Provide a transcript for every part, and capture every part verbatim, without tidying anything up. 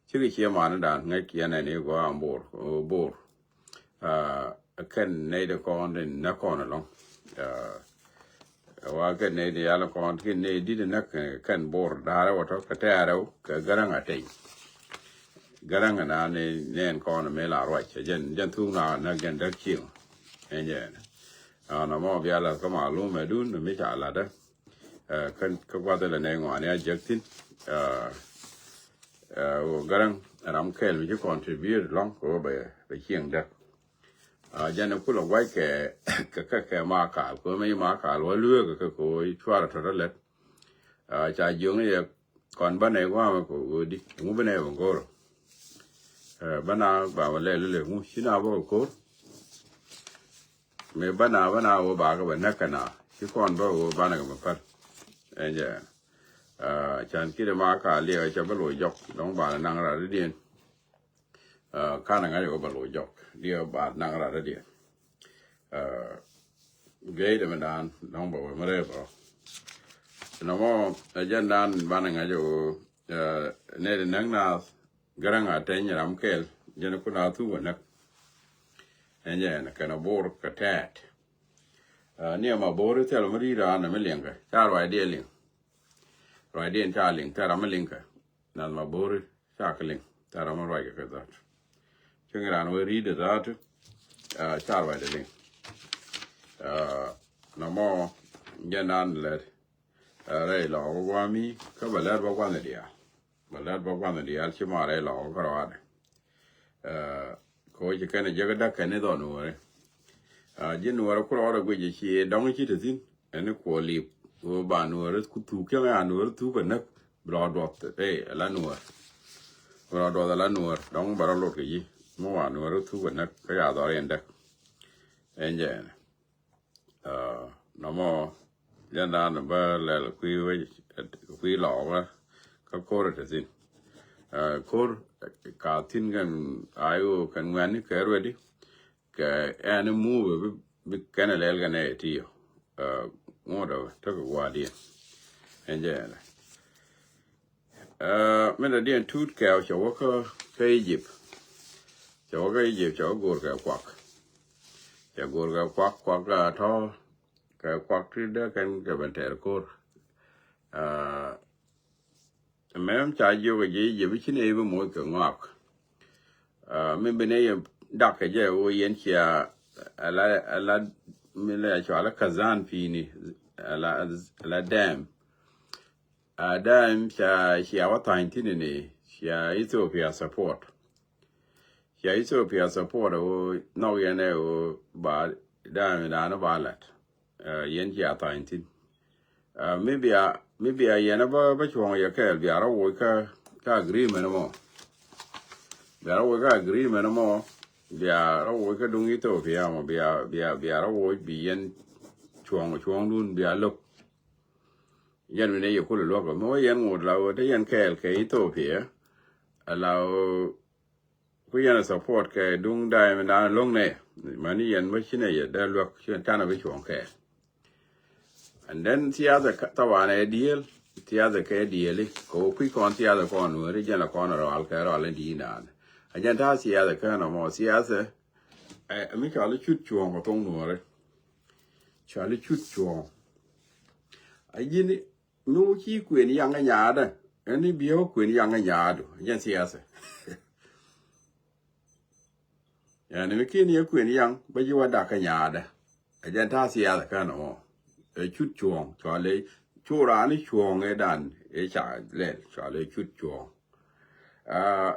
Cikɛ ciɛ manidan ŋäc kiɛ nɛn i̱ gɔaa Bor, Bor. Aa, kɛn nɛy ti kɔn tin näk kɔn ɛlɔ̱ŋ. Aa, wa kɛn nɛy ti yal kɔn, kɛn nɛy di̱t näk kɛn Bor da̱rɛ wä tɔ̱ kɛ tɛɛrɛ wä kɛ Gäräŋ Ateny. Gäräŋ ɛnan ni nɛn kɔn mi la ruac jɛn, jɛn thuk na näk jɛn däk cieŋ. Ɛn jɛn. Aa, nɔmɔ bia lath kä malum ɛ dun mi ca latdä. Ɛ, kä, kä gua̱th ilɛ nɛy ŋuani a jek thi̱n. Ɛ, ɛ, wä Gäräŋ ram kɛl mi ci contribute lɔ̱ŋ kɛ wä bɛ, bɛ cieŋ däk. Ɛ, jɛn kulɛ guac kɛ, kɛ, kɛ, kɛ Makal, kɛ wä mi Makal wä lueek kɛ, kɛ wä cuarɛ tɔ̱tɔ̱ lɛt. Ɛ, ca jiöŋ yɛ kɔn bä nɛy gua̱a̱mɛ kɛ wä di, ŋu bi nɛy bɛ go̱o̱rä. Ɛ, bä na ba wä lɛl ilɛ ŋu, ci na bä kɛ ko̱r. Mëë bä na, bä na wä bakɛ bɛ näk kɛ na ci kɔn bä wä banɛ kɛ bɛ päl. Ɛn jɛ. Aa, can kiɛ dee Makal liɛk cɛ bä loc jɔk dɔ̱ŋ banɛ naŋ rat i̱diɛn. Aa, kanɛ ŋa̱c wä bä loc jɔk diɛ ba naŋ rat i̱diɛn. Aa, guiey dee mi daan dɔ̱ŋ bä wä mi rɛy bä. Nɔmɔ ɛ jɛn daan banɛ ŋa̱c wä, aa, nɛ dee näk naath Gäräŋ Ateny ram kɛl jɛn kun a thuk wä näk. Ɛn jɛ ɛn kɛn a Bor kɛ tɛɛt. Aa, ni ɛma Bor i̱ thil mi ri̱i̱t raan ɛmi liŋkɛ ca ruacdiɛn liŋ. Ruacdiɛn ca liŋ thil ram mi liŋkɛ. Nath ma Bor i̱ ca kɛ liŋ thil ram mi ruackɛ kɛ dhat. Cieŋ raan wee ri̱i̱t dhat. Aa, ca ruacdɛ liŋ. Aa, nɔmɔ jɛn naan lɛt. Aa, rɛy lɔɔk wä guami kä bɛ lɛt bä gua̱n diaal. Bɛ lɛt bä gua̱n diaal ci ma rɛy lɔɔk kä ruaadɛ. Aa, kɛ wä ci kɛn a jek dak kɛn ni dhɔn wä. Aa, ji̱ nuɔrɛ ku rɔɔdɛ guic ci dɔŋ ci te thi̱n. Ɛn ni kuɔ lip wä ba nuɔrɛ ku thuk kiɛŋ a nuɔrɛ thuk kɛ näk. Bi rɔ duɔth ɛ la nuɔr. Bi rɔ duɔth ɛ la nuɔr dɔŋ bɛ rɔ lot kɛ ji̱. Mi wa nuɔrɛ thuk kɛ näk kä ya dhɔr in däk. Ɛn jɛ ɛn. Aa, nɔmɔ jɛn daan bä lɛl kui̱ wec kui̱ lɔɔkä kä ko̱r ɛ te thi̱n. Aa, ko̱r ka thi̱n kɛn a i̱ ɣöö kɛn ŋuɛ̈ni kɛ ruɛdi kɛ ɛn i̱ muupɛ bi, bi kɛn ɛ lɛl kɛn ɛ ti yɔ. Aa, ŋuɔ̱t ɛ tekɛ gua̱a̱r diɛn. Ɛn jɛ ɛn. Aa, min dɔ̱diɛn Tut Kɛɛw cɛ wä kä, kä Egypt. Cɛ wä kä Egypt cɛ wä go̱o̱r kɛ kuak. Cɛ go̱o̱r kɛ kuak, kuak a tɔ̱ kɛ kuak ti dee kɛn kɛ ben tɛɛr ko̱r. Aa, mɛm ca jiök kɛ ji̱ Egypt i̱ ci nɛy bi moc kɛ ŋɔak. Aa, mi bi nɛy dak kɛ jɛ wä yɛn cia ala, ala mi lɛ cɔal i̱ kazan pi̱i̱ni ala, ala dam. Aa, dam ca cia wä tha̱a̱ny thi̱n ni cia Ethiopia support. Cia Ethiopia support ɛ ɣöö nhɔk yɛn ɛ ɣöö ba dam dan ba lat. Aa, yɛn cia tha̱a̱ny thi̱n. Aa, mi bia, mi bia yɛn ɛ bä, bä cuɔ̱ŋ yɛ kɛɛl bia rɔ woc kä, kä agreement mɔ. Bia rɔ woc kä agreement mɔ. Bia rɔ woc kä duŋ Ethiopia mɔ bia, bia, bia rɔ woc bi yɛn cuɔ̱ŋ, cuɔ̱ŋdun bia lo̱k. Yɛn mi ni yɛ kul luɔk mi wä yɛn ŋot la wä te yɛn kɛɛl kɛ Ethiopia. Ala wä ku yɛn a support kɛ duŋ dai mi dan loŋ nɛ. Mani yɛn bä ci nɛ yɛ dee luɔk ci canɛ bi cuɔ̱ŋ kɛɛl. And then siasa taban ɛ diɛl, siasa kɛ diɛli kɛ wä kui̱ kɔn siasa kɔn wä ri jɛn la kɔn rɔal kɛ rɔal in di̱i̱n dan. A jɛn ta̱a̱ siasa kɛ nɔmɔ siasa. Ɛ mi cɔal i̱ cut cuɔ̱ɔ̱ŋ kɛ thoŋ nuɔ̱ɔ̱ri. Cɔal i̱ cut cuɔ̱ɔ̱ŋ. A ji̱n mi wä ci kuën yaŋ kä nyaadä ɛn i̱ biɛ wä kuën yaŋ kä nyaadu jɛn siasa. Yani mi kiɛn yɛ kuën yaŋ bä ji̱ wä dak kä nyaadä. Ɛ jɛn ta̱a̱ siasa kä nɔmɔ. Ɛ cut cuɔ̱ɔ̱ŋ cɔal i̱ cu raan i̱ cuɔ̱ɔ̱ŋ ɛ dan ɛ ca lɛl cɔal i̱ cut cuɔ̱ɔ̱ŋ. Aa,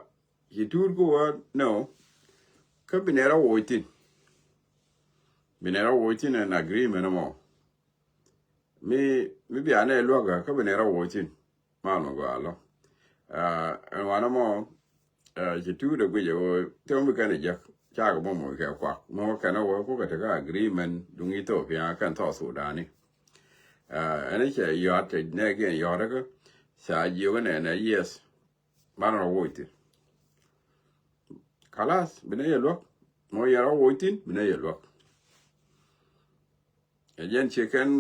ci tuur kä wä nɔ kä bi nɛ rɔ woc thi̱n. Bi nɛ rɔ woc thi̱n ɛn agreement mɔ. Mi, mi bia nɛ luäkä kä bi nɛ rɔ woc thi̱n. Mal mɔ gɔaa lɔ. Aa, ɛn wanɛ mɔ, aa, ci tuur dɛ guic ɛ wä thom bi kɛn ɛ jek cakɛ mɔ moc kɛ kuak mɔ kɛn ɛ wä kukɛ tekɛ agreement duŋ Ethiopia kɛn South Sudan ni. Aa, ɛn cɛ yɔ̱a̱t cɛ nɛ giɛn yɔ̱a̱t kä ca jiök nɛ nɛ yes. Banɛ rɔ woc thi̱n. Kalas bi nɛ yɛ luäk. Mɔ yɛ rɔ woc thi̱n bi nɛ yɛ luäk. Ɛ jɛn ciɛ kɛn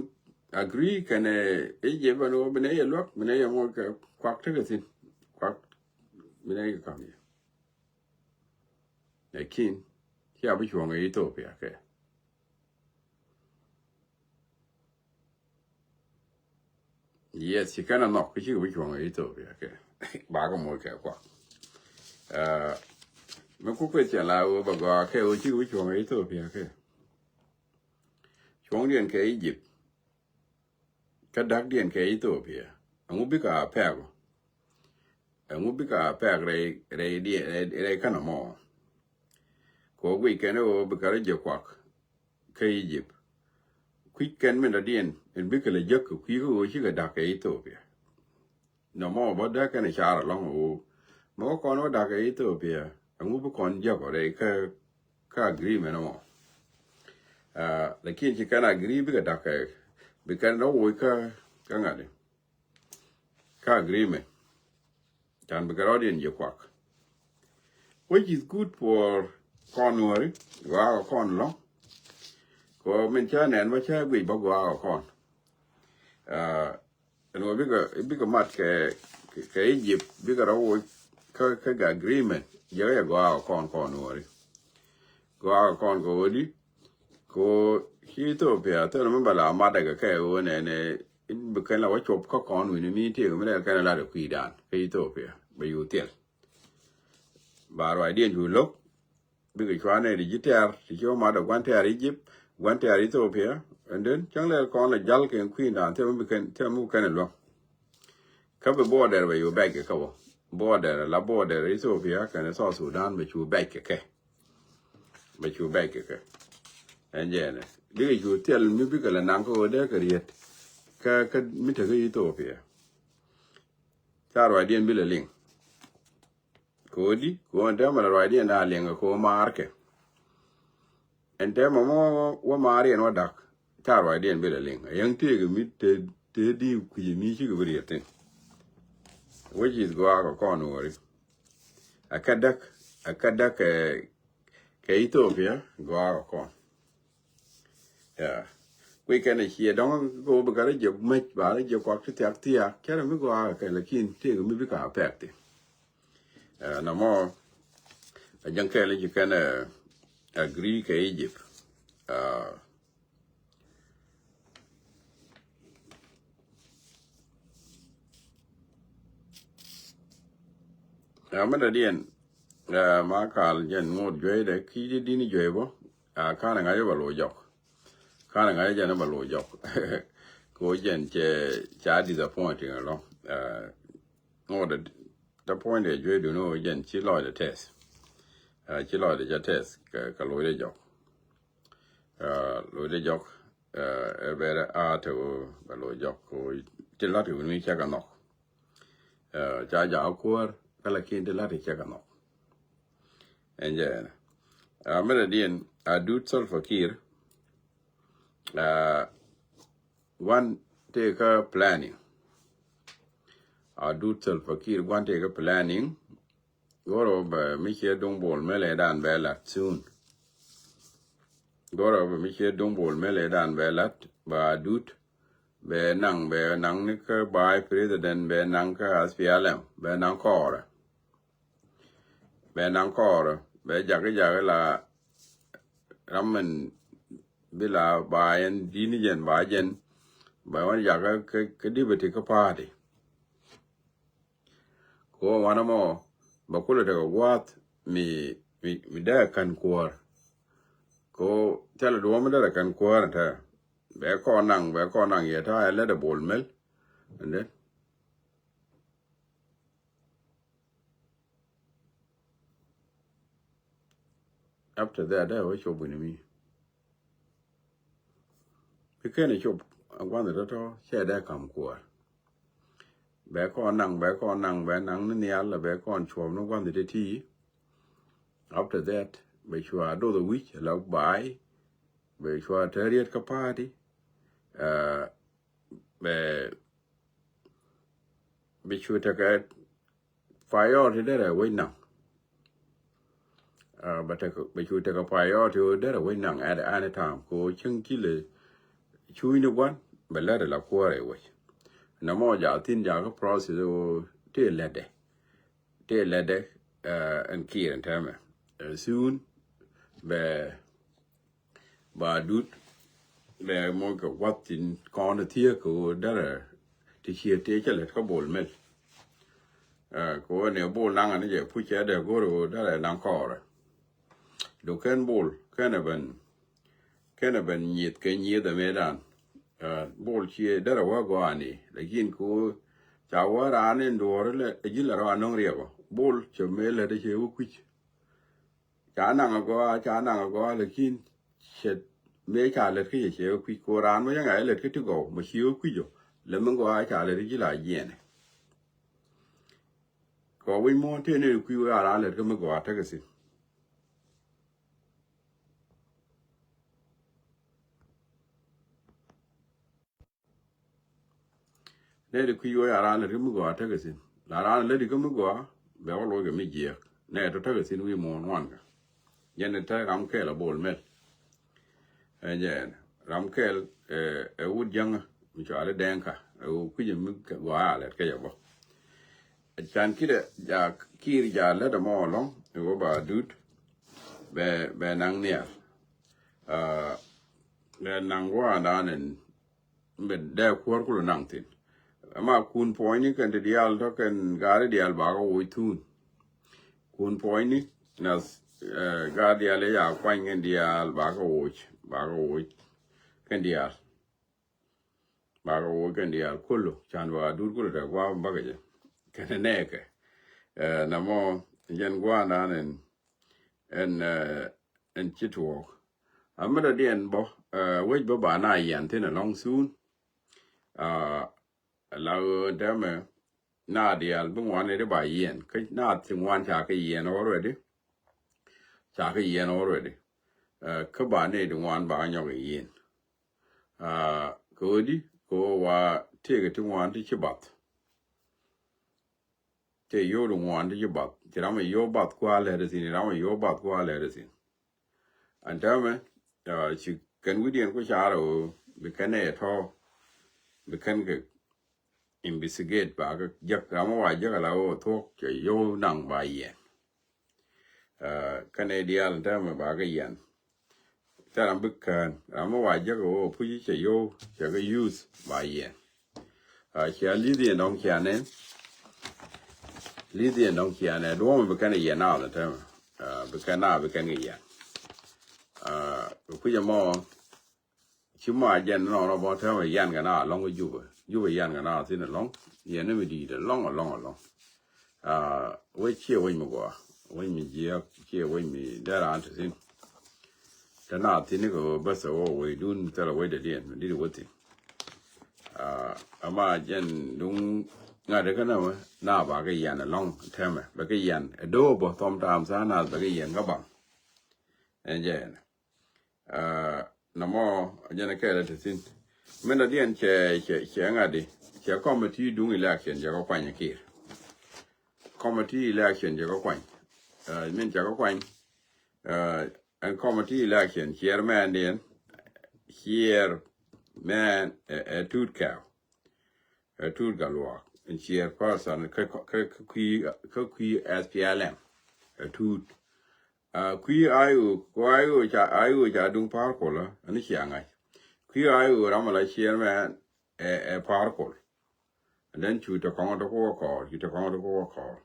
agree kɛn ɛ Egypt ɛn ɣöö bi nɛ yɛ luäk bi nɛ yɛ moc kɛ kuak tekɛ thi̱n. Kuak Min a ikä kam yɛ. Lakin cia bi cuɔ̱ŋ ɛ Ethiopia kɛ. Yes, ci kɛn a nhɔk kä cikɛ bi cuɔ̱ŋ ɛ Ethiopia kɛ. Bakɛ moc kɛ kuak. Mi ku kueth cɛ la ɣöö bɛ gɔaa kɛ ɣöö cikɛ bi cuɔ̱ŋ ɛ Ethiopia kɛ. Cuɔ̱ŋdiɛn kɛ Egypt. Kä da̱kdiɛn kɛ Ethiopia. Ɛŋu bikɛ a pɛk ɔ? Ɛŋu bikɛ a pɛk rɛy, rɛy diɛn, rɛy, rɛy känɛ mɔ? Kɛ ɣöö guic kɛn ɣöö bikɛ rɔ jiɛ kuak kä Egypt. Kui̱c kɛn min dɔ̱diɛn in bikɛ lɛ jek kɛ kui̱ kä ɣöö cikɛ da̱k kɛ Ethiopia. Nɔmɔ bä dee kɛn car alɔŋ ɣöö mɛ wä kɔn wä da̱k kɛ Ethiopia, ɛŋu bi kɔn jiäk ɔ rɛy kä, kä agreement ɛmɔ. Lakin ci kɛn agree bikɛ da̱k kɛ, bi kɛn rɔ woc kä, kä ŋa̱di, kä agreement. Can bikɛ rɔɔdiɛn jiɛ kuak. Which is good for kɔn Nuääri, gɔaa kɛ kɔn lɔ̱ŋ. Kɛ min cä nɛn bä cä guic bä gɔaa kɛ kɔn. Ɛn ɣöö bikɛ, bikɛ mat kɛ, kɛ, kɛ Egypt, bikɛ rɔ woc kä, kä agreement, jiɛkɛ jɛ gɔaa kɛ kɔn, kɔn Nuääri. Gɔaa kɛ kɔn kɛ ɣöö di, kɛ ɣöö ci Ethiopia thilɛ mi bɛ la mat kɛ kɛ ɣöö nɛnɛ, in bi kɛn la wä cop kä kɔn wi̱ni mi tiek mi dee kɛn la dee kui̱dan kä Ethiopia bɛ yu thil. Ba ruacdiɛn cu lo̱k, bikɛ cuanɛ ti ji̱ tɛ̈r, ti ci wä mat ɛ gua̱n tɛ̈r Egypt, gua̱n tɛ̈r Ethiopia, and then cäŋ lɛ kɔn lɛ jal kɛ kui̱dan thil mi bi kɛn, thil mi bi kɛn ɛ luäŋ. Kä bi border bɛ cu bɛc kɛ kɛ wä. Border la border Ethiopia kɛnɛ South Sudan bɛ cu bɛc kɛ kɛ. Bɛ cu bɛc kɛ kɛ. Ɛn jɛɛnɛ. Bikɛ cu thil mi bikɛ lɛ naŋ kä ɣöö dee kɛ riet. Kä, kä mi tekä Ethiopia. Ca ruacdiɛn bi lɛ liŋ. Kɛ ɣöö di, kɛ ɣöö ɛn täämɛ la ruacdiɛn a liŋ kɛ ɣöö maarkɛ. Ɛn täämɛ mɔ wä maariɛn wä da̱k. Ca ruacdiɛn bi lɛ liŋ. A yäŋ tëëkɛ mi te, te di kui̱ mi cikɛ bi riet thi̱n. Which is gɔaa kɛ kɔn Nuääri. A kä däk, a kä däk kɛ, kɛ Ethiopia, gɔaa kɛ kɔn. Yeah. Kui̱ kɛn a ciɛ dɔ̱ŋ kɛ ɣöö bi kɛ rɔ jɛ mec, ba rɔ jɛ kuak ti thiak thiak. Cärɛ mi gɔaa kɛ, lakin tëëkɛ mi bikɛ a pɛk thi̱n. Nɔmɔ a jäŋ kɛɛl ci kɛn agree kɛ Egypt. Ɛ mi dɔ̱diɛn, ɛ, ma kal jɛn ŋot juey dɛ ki̱ di dini juey bä. Ɛ, kanɛ ŋa̱c bä lo̱c jɔk. Kanɛ ŋa̱c jɛn bä lo̱c jɔk. Ko jɛn cɛ, ca disappointing alɔ. Ɛ, ŋot dɛ, dɛ point dɛ juey duni wä jɛn ci lɔcdɛ tɛth. Ɛ, ci lɔcdɛ ca tɛth kɛ, kɛ lo̱cdɛ jɔk. Ɛ, lo̱cdɛ jɔk, ɛ, ɛ bɛrɛ a te wä bɛ lo̱c jɔk ko ti lat wä mi cɛ kɛ nhɔk. Ɛ, ca jakä kuäär, kä lakin ti lat cɛ kɛ nhɔk. Ɛn jɛ ɛn. Ɛ, mi dɔ̱diɛn, Adut Salva Kiir, ɛ, gua̱n tëë kä planning. Adut Salva Kiir gua̱n tëë kä planning. Go̱rɛ bɛ mi ciɛ duŋ Bol Mel ɛ dan bɛ lat soon. Go̱rɛ bɛ mi ciɛ duŋ Bol Mel ɛ dan bɛ lat, bɛ Adut bɛ naŋ, bɛ naŋ ni kä vice president, bɛ naŋ kä S P L M, bɛ naŋ kɔɔrɛ. Bɛ naŋ kɔɔrɛ, bɛ jakä jakä la ram min bi la ba yɛn di̱t ni jɛn ba jɛn, bɛ wän jakä kä, kä deputy kä party. Ko wanɛ mɔ bɛ kulɛ tekɛ gua̱a̱th mi, mi, mi dee kän kuäär. Ko thilɛ duɔ̱ɔ̱p mi dee kän kuäär tɛ. Bɛ kɔn naŋ, bɛ kɔn naŋ yɛ ta̱a̱ yɛ lät ɛ Bol Mel. And then after that, dee wä cop wi̱ni mi. Bi kɛn ɛ cop a gua̱nh tɔ̱tɔ̱ cɛ dee kam kuäär. Bɛ kɔn naŋ, bɛ kɔn naŋ, bɛ naŋ ni nhial, bɛ kɔn cuɔp ni gua̱nh ti ti. After that, bɛ cua doth a wi̱c la ba̱a̱y, bɛ cua te riet kä party. Ɛ, bɛ, bɛ cu tekɛ priority derɛ wec naŋ. Ɛ, bɛ tekɛ, bɛ cu tekɛ priority derɛ wec naŋ at any time. Ko cieŋ ci lɛ cuuc ni gua̱n, bɛ lät ala kuäärɛ wec. Nɔmɔ ja thin jakä process ɣöö tëë lätdɛ. tëë lätdɛ, eh, ɛn Kiir ɛn täämɛ. Eh, soon bɛ ba dut bɛ moc kɛ gua̱th tin kɔn thiee kɛ ɣöö derɛ ti cië tëë cä lät kä Bol Mel. Eh, kɛ ɣöö ni Bol naŋ ɛn jɛ puc cɛ dee go̱r ɣöö derɛ naŋ kɔɔrɛ. Duk kɛn Bol kɛn ɛ ben kɛn ɛ ben nyieth kɛ nyieth ɛ mëëdan. Eh, Bol cië derɛ wä gɔaa ni, lakin kɛ ɣöö ca wä raan in duɔ̱ɔ̱r lɛ ji̱ lɛ rɔ anɔŋ riɛk ɔ. Bol cɛ mëë lät ɛ ciɛ wä kui̱c. Ca naŋ agɔaa, ca naŋ agɔaa, lakin cɛ mëë ca lät kä cɛ ciɛ wä kui̱c. Kɛ ɣöö raan mɔ yɛn a lät kä ti gɔw mɔ ciɛ wä kui̱c ɔ. Lɛ mi gɔaa ca lät ji̱ la jiɛɛnɛ. Kɛ ɣöö wi̱c muɔ̱ɔ̱n tëë ni kui̱ wä a raan lät kä mi gɔaa tekɛ thi̱n. Nɛ di kui̱ wä a raan lät kä mi gɔaa tekɛ thi̱n. La raan lät di kä mi gɔaa bɛ wä loc kɛ mi jiɛɛk. Nɛ tɔ tekɛ thi̱n wi̱i̱ muɔ̱ɔ̱n ŋuan kɛ. Jɛn ni te ram kɛl a Bol Mel. Ɛ jɛn ram kɛl, ɛ, ɛ wut jäŋä mi cɔal i̱ Dɛŋka. Ɛ wut kui̱c mi gɔaa a lät kɛ jɛ bä. Can ki̱dɛ ja Kiir ja lät ɛmɔ ɛlɔ̱ŋ ɛ wä ba dut bɛ, bɛ naŋ nhial. Ah, bɛ naŋ gua̱a̱ndan ɛn bɛ dee kuäär kulɛ naŋ thi̱n. Ɛma kun puɔ̱nyni kɛn ti diaal tɔ kɛn gaari diaal bakä woc thuun. Kun puɔ̱nyni nath, eh, gaari diaal ɛ ya kuany kɛn diaal bakä woc, bakä woc kɛn diaal. Bakä woc kɛn diaal kolo can ba dut kolo tɛ gua̱a̱p bakä jɛ. Kɛn nɛɛkɛ. Eh, namɔ jɛn gua̱a̱ndan ɛn, ɛn, eh, ɛn ci tuɔɔk. A mi dɔ̱diɛn bä, eh, wec bä ba na yian thi̱n ɛlɔ̱ŋ thuun. Ah, la ɣöö dämɛ na diaal bi ŋuan ri ba yian. Kä na ti ŋuan ca kɛ yian already. Ca kɛ yian already. Eh, kä ba ni di ŋuan ba nyɔk yian. Ah, kɛ ɣöö di, kɛ ɣöö wa tëëkɛ ti ŋuan ti ci bath. Tëë yio̱w di ŋuan ti ci bath. Ci ram a yio̱w bath kua lɛt thi̱n, ram a yio̱w bath kua lɛt thi̱n. Ɛn täämɛ, ah, ci kɛn wi̱diɛn ku car ɣöö bi kɛn ɛ tɔ̱, bi kɛn kɛ investigate ba kɛ jek ram a wa jek ala ɣöö thuɔ̱k cɛ yio̱w naŋ ba yiɛn. Ah, kɛnɛ diaal ɛn täämɛ ba kɛ yiɛn. Thil ram bi kään ram mi wa jek ɣöö puc cɛ yio̱w cɛ kɛ use ba yiɛn. Ah, cia li̱th yɛn dɔ̱ŋ cia nɛn. Li̱th yɛn dɔ̱ŋ cia nɛn duɔ̱ɔ̱mɛ bi kɛn yiɛn naath ɛn täämɛ. Ah, bi kɛn naath bi kɛn kɛ yiɛn. Ah, bi puc ɛmɔ ci ma jɛn nɔnɔ bɔ täämɛ yian kɛ na alɔŋ kä Jubɛ. Jubɛ yian kɛ na thi̱n alɔŋ. Yian ni mi di̱i̱t alɔŋ, alɔŋ, alɔŋ. Ah, wec ciɛ wec mi gɔaa. Wec mi jiɛk ciɛ wec mi dee raan te thi̱n. Te na thi̱n ni kɛ ɣöö bäth ɛ wä wecdun thilɛ wec dee diɛn mi di̱t wä thi̱n. Ah, ama jɛn duŋ ŋa̱t kä nɛmɛ na ba kɛ yian alɔŋ täämɛ. Bɛ kɛ yian ɛ do̱o̱p bä thɔm taam tha̱a̱ŋ nath bɛ kɛ yian kä baŋ. Ɛn jɛ ɛn. Ah, nɔmɔ jɛn kɛɛl ti thi̱n. Min dɔ̱diɛn cɛ, cɛ, cɛ ŋa̱t di. Cɛ committee duŋ election cɛ kɛ kuany Kiir. Committee election cɛ kɛ kuany. Ah, min cɛ kɛ kuany. Ah, ɛn committee election chairman diɛn. Chairman, eh, eh, Tut Kɛw. Ɛ Tut Gatluak in chairperson kä, kä, kä kui̱, kä kui̱ S P L M. Ɛ Tut. Ah, kui̱ I O, kui̱ I O ca, I O ca duŋ Par Kuɔl, ɛn cia ŋa̱c. Kui̱ I O ram a la chairman ɛ, ɛ Par Kuɔl. And then cu te kɔŋ te kuɔ kɔɔr, cu te kɔŋ te kuɔ kɔɔr.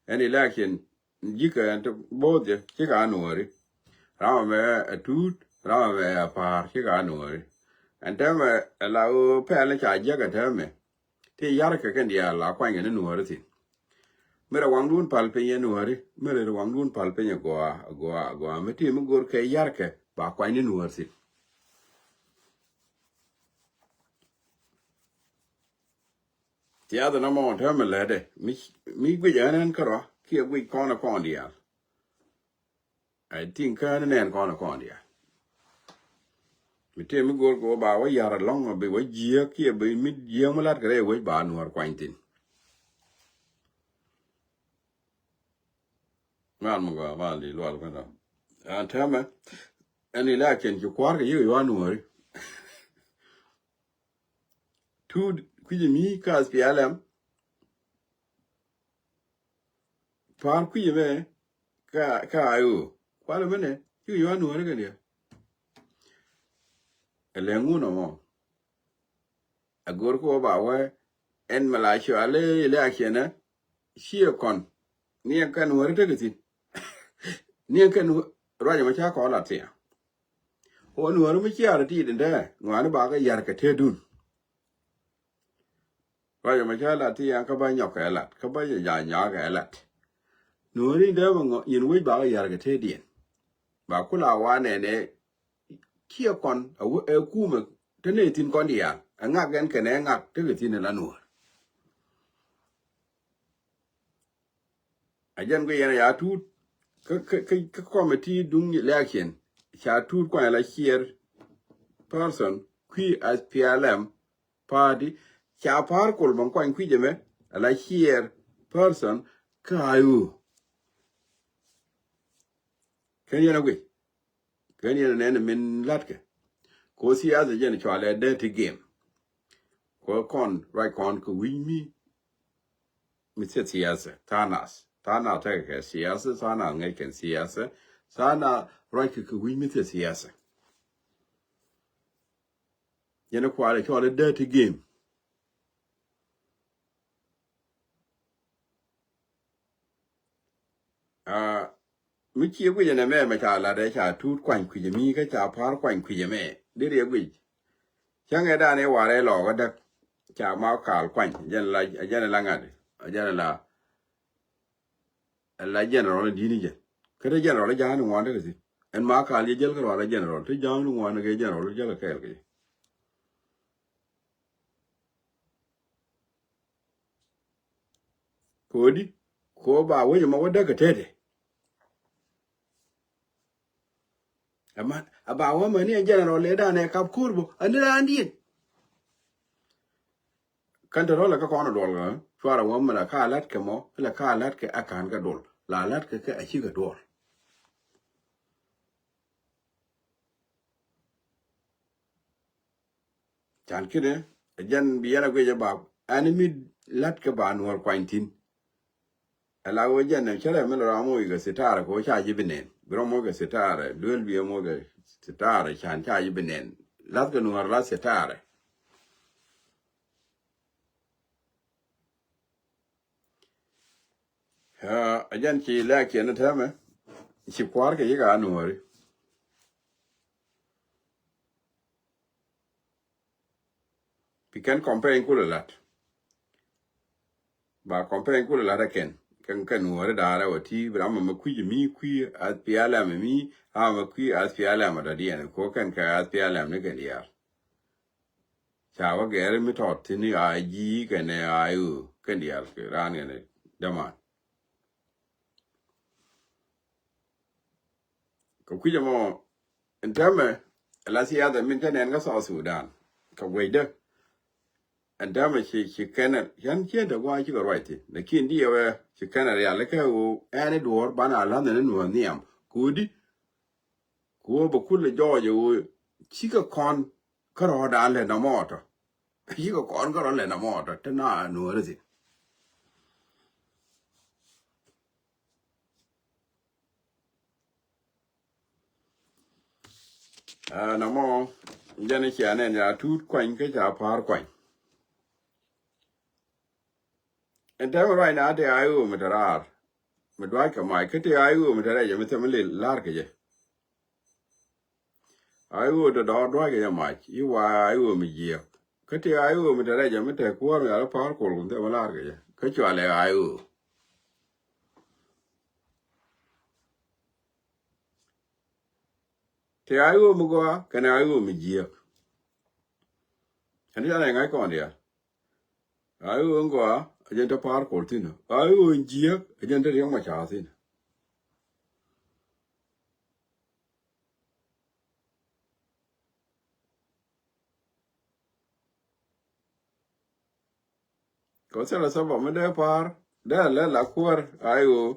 Ɛn election ji̱ kɛ ɛn ti bo̱o̱th jɛ cikɛ a nuɔɔri. Ram ɛmɛ ɛ Tut, ram ɛmɛ ɛ Pa̱a̱r cikɛ a nuɔɔri. Ɛn täämɛ ɛ la ɣöö pɛl ni ca jiäk ɛ täämɛ. Ti ya̱rkɛ kɛn diaal la kuanykɛ ni nuɔɔri thi̱n. Mi rɛ waŋdun pal piny ɛ nuɔɔri, mi rɛ waŋdun pal piny ɛ gɔaa, ɛ gɔaa, ɛ gɔaa. Mi ti mi go̱r kɛ ya̱rkɛ ba kuany ni nuɔɔri thi̱n. Thiath nɔmɔ täämɛ lätdɛ mi, mi guic ɛn ɛn kärɔa kiɛ guic kɔn ɛ kɔn diaal. I think kään nɛn kɔn ɛ kɔn diaal. Mi tëë mi go̱o̱r kɛ wä ba wä yar ɛlɔ̱ŋ a bi wä jiääk kiɛ bi mi jiääk mi la̱t kɛ rɛy wec ba nuɔ̱ɔ̱r kuany thi̱n. Ŋuan mi gɔaa mal di lual kä tɔ. Ɛn täämɛ ɛn election ci kua̱r kɛ yik ɛ yuan nuɔ̱ɔ̱ri. Tut kui̱c mi kä S P L M. Pa̱a̱r kui̱c ɛmɛ kä, kä I O. Kualɛ mɛnɛ cikɛ yɔ̱a̱n nuɔ̱ɔ̱ri kɛ diɛ. Ɛ lɛ ŋun ɔmɔ. A go̱r kɛ wä ba wä ɛn mɛ la cuali ilɛ a ciɛnɛ. Ciɛ kɔn ni ɛn kɛn wä ri tekɛ thi̱n. Ni ɛn kɛn ruacɛ mɛ ca kɔn la tiɛŋ. Wä nuɔ̱ɔ̱ri mi ciaar ti dindɛ ŋuani ba kɛ yar kɛ te dun. Ruacɛ mɛ ca la tiɛŋ kä ba nyɔk kɛ lat kä ba jɛ ja nyaak kɛ lat. Nuɔ̱ɔ̱ri dee mɛ ŋɔ nyin wec ba kɛ yar kɛ te diɛn. Ba kula wa nɛnɛ ciɛ kɔn ɛ kumɛ te ne thi̱n kɔn diaal ɛ ŋak ɛn kɛnɛ ŋak tekɛ thi̱n ɛ la nuɔ̱ɔ̱r. A jɛn kɛ yɛn a ya tuut kä, kä, kä, kä committee duŋ election ca tuut kuany la ciɛɛr person kui̱ as P L M party ca pa̱a̱r kol bäŋ kuany kui̱ jɛ mɛ a la ciɛɛr person kä I O. Kɛn yɛn a guic. Kɛn yɛn nɛn min latkɛ. Ko siasa jɛn cualɛ dirty game. Ko kɔn ruac kɔn kɛ wi̱ny mi. Mi thieth siasa thanas thanas tekɛ kɛ siasa thanas ŋäc kɛn siasa. Thanas ruac kɛ kɛ wi̱ny mi thieth siasa. Yɛn kualɛ cualɛ dirty game. Aa, mi cie guic ɛn ɛmɛ mɛ ca lat ɛ ca tuut kuany kui̱c ɛmi kä ca pa̱a̱r kuany kuic ɛmɛ. Deri ɛ guic. Cäŋɛ dan ɛ warɛ lɔɔk ɛ däk. Ca ma kal kuany jɛn la, jɛn la ŋa̱t. Jɛn la, la general ɛ di̱t ni jɛn. Kä te general ɛ ja̱a̱n ni ŋuan tekɛ thi̱n. Ɛn ma kal jɛ jäl kä rual ɛ general te ja̱a̱n ni ŋuan kɛ general ɛ jäl ɛ kɛɛl kɛ jɛ. Kodi ko ba wec ɛmɔ wä däk kɛ tete. Ɛmɛ a ba wä mɛ ni ɛn general ɛ danɛ kap ko̱r bä ɛn ni raan diɛn. Kɛn te rɔl ɛ kä kɔn ɛ duɔl ɛ cuarɛ wä mɛ la ka la̱t kɛ mɔ la ka la̱t kɛ a ka̱n kɛ duɔl la la̱t kɛ kɛ a cikɛ duɔl. Can ki̱nɛ ɛ jɛn bi yɛn a guic ɛ ba ɛn mi la̱t kɛ ba nuɔ̱ɔ̱r kuany thi̱n. Ɛ la wee jɛn ɛ cärɛ mi lɛ ram moc kɛ sitarɛ kɛ wee ca ji̱ bi nɛn bi ram moc kɛ sitarɛ duel bi ɛ moc kɛ sitarɛ can ca ji̱ bi nɛn. La̱th kɛ nuɔ̱ɔ̱r la̱th sitarɛ. Ɛ jɛn ci lɛɛk ciɛn tɛmɛ ci kua̱r kɛ yik a nuɔ̱ɔ̱ri. Bi kɛn campaign kulɛ la̱t. Ba campaign kulɛ la̱t ɛ kɛn kɛn kɛn nuɔ̱ɔ̱ri da̱a̱rɛ wä ti bi ram mɛ kui̱c mi kui̱ ath pialɛm mi ama kui̱ ath pialɛm a dɔ̱diɛn ko kɛn kɛ ath pialɛm ni kɛn diaal. Ca wä gɛɛr mi tɔt thi̱n ni a ji̱ kɛn ɛ a i̱ ɣöö kɛn diaal kɛ raan kɛn ɛ däman. Kɛ kui̱c ɛmɔ ɛn täämɛ la siasa min te nɛn kä South Sudan kɛ guecdä. Ɛn täämɛ ci ci kɛnɛ yan cien te gua̱a̱ cikɛ ruac thi̱n lakin diɛ wɛ ci kɛnɛ rial kɛ ɣöö ɛn i̱ duɔ̱ɔ̱r banɛ a la̱th ɛn i̱ nuɔ̱ɔ̱r nhiam. Kodi kɛ ɣöö bɛ kulɛ jɔɔc ɛ ɣöö cikɛ kɔn kä rɔɔdan lɛ nɔmɔ tɔ. Cikɛ kɔn kä rɔɔdan lɛ nɔmɔ tɔ te na nuɔ̱ɔ̱r thi̱n. Aa, nɔmɔ jɛn i̱ cia nɛn ya tuut kuany kä ca pa̱a̱r kuany. Ɛn tɛmɛ ruacna te a i̱ ɣöö mi te raar mi dua̱ckɛ mac kä te a i̱ ɣöö mi te rɛc mi thɛm mi lil la̱r kɛ jɛ. A i̱ ɣöö dɔ̱dɔ̱ dua̱ckɛ jɛ mac i̱ wa a i̱ ɣöö mi jiääk kä te a i̱ ɣöö mi te rɛc mi te kuäär mi a rɔ pa̱a̱r kuɔl kun thɛm mi la̱r kɛ jɛ kä cualɛ a i̱ ɣöö. Te a i̱ ɣöö mi gɔaa kɛnɛ a i̱ ɣöö mi jiääk. Ɛn ti canɛ ŋa̱c kɔn diaal. A i̱ ɣöö mi gɔaa a jɛn te pa̱a̱r kuɔl thi̱n a i̱ ɣöö jiääk a jɛn te riɛk ma ca̱a̱ thi̱n. Kɛ thilɛ sabab mi dee pa̱a̱r dee lɛ la kuäär a i̱ ɣöö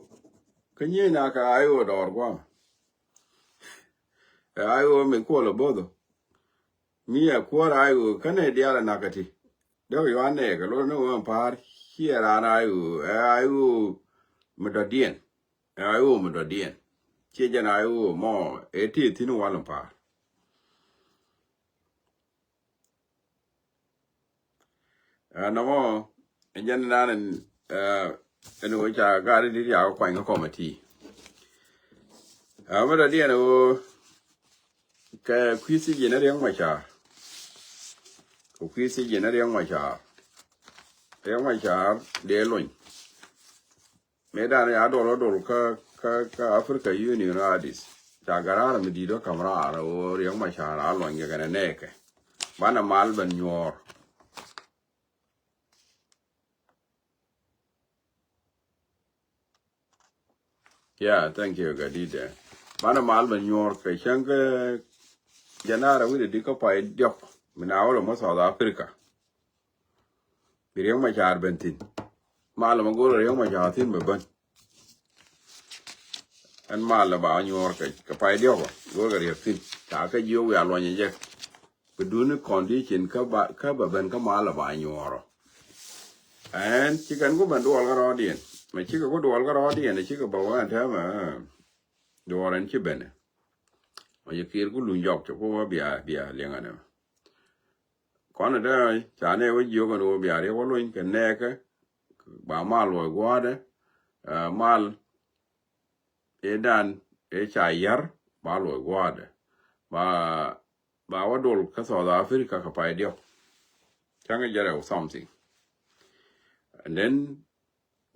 kä nyieenakɛ a i̱ ɣöö dɔɔr gua̱a̱m. Ɛ a i̱ ɣöö mi kuɔl ɛ bo̱th ɔ mi ɛ kuäär a i̱ ɣöö kä nɛy diaal ɛ nakä ti. Dee kɛ yuan nɛɛkɛ luɔt ni ɣöö ɛn pa̱a̱r ciɛ raan a i̱ ɣöö ɛ a i̱ ɣöö mi dɔ̱diɛn. Ɛ I O mi dɔ̱diɛn. Ciɛ jɛn I O mɔ ɛ ti thi̱n wal in pa̱a̱r. Ɛ nɔmɔ ɛ jɛn nan ɛn ɛ ɛn ɣöö ca gari dit ya kɛ kuany kä kɔmiti. Ɛ mi dɔ̱diɛn ɣöö kɛ kui̱ thiec ji̱n ɛ Riɛk Macar. Kɛ kui̱ thiec ji̱n ɛ Riɛk Macar. Riɛk Macar dee lony. Mëë dan ya dol a dol kä kä kä Africa Union Addis. Ca garaar mi di̱i̱t ɔ ka̱m raar ɣöö Riɛk Macar a luɔny kɛ kɛnɛ nɛɛkɛ. Banɛ mal ben nyuɔɔr. Yeah, thank you, Gadidɛ. Banɛ mal ben nyuɔɔr kɛ cäŋ kä jɛn a rɛw wi̱cdɛ di kä pay diɔk. Mi na wä lɛ mɔ South Africa. Bi Riɛk Macar ben thi̱n. Mal mɛ go̱o̱r Riɛk Macar thi̱n bɛ ben. Ɛn mal ba nyuɔɔr kɛ kɛ pay diɔk bä go̱o̱r kɛ Riɛk thi̱n. Ca kä jiök wiaa luɔny jɛ. Bi duni condition kä ba kä bɛ ben kä mal ba nyuɔɔr. Ɛn ci kɛn ku ben duɔl kä rɔɔdiɛn. Mɛ cikɛ ku duɔl kä rɔɔdiɛn cikɛ bɛ wä ɛn täämɛ. Duɔl ɛn ci ben. Mɛ ci kiir ku luny jɔk ci ku wä bia bia liɛŋ ɛn ɛmɛ. Kɔn ɛ dee ca nɛ wä jiök ɛn ɣöö bia Riɛk wä lony kɛ nɛɛkɛ ba mal luɔc gua̱a̱dɛ. Ɛ mal ëë dan ëë ca yär ba luɔc gua̱a̱dɛ ba ba wä dol kä South Africa kɛ pay diɔk. Cäŋ ɛ jɛ rɛw something. And then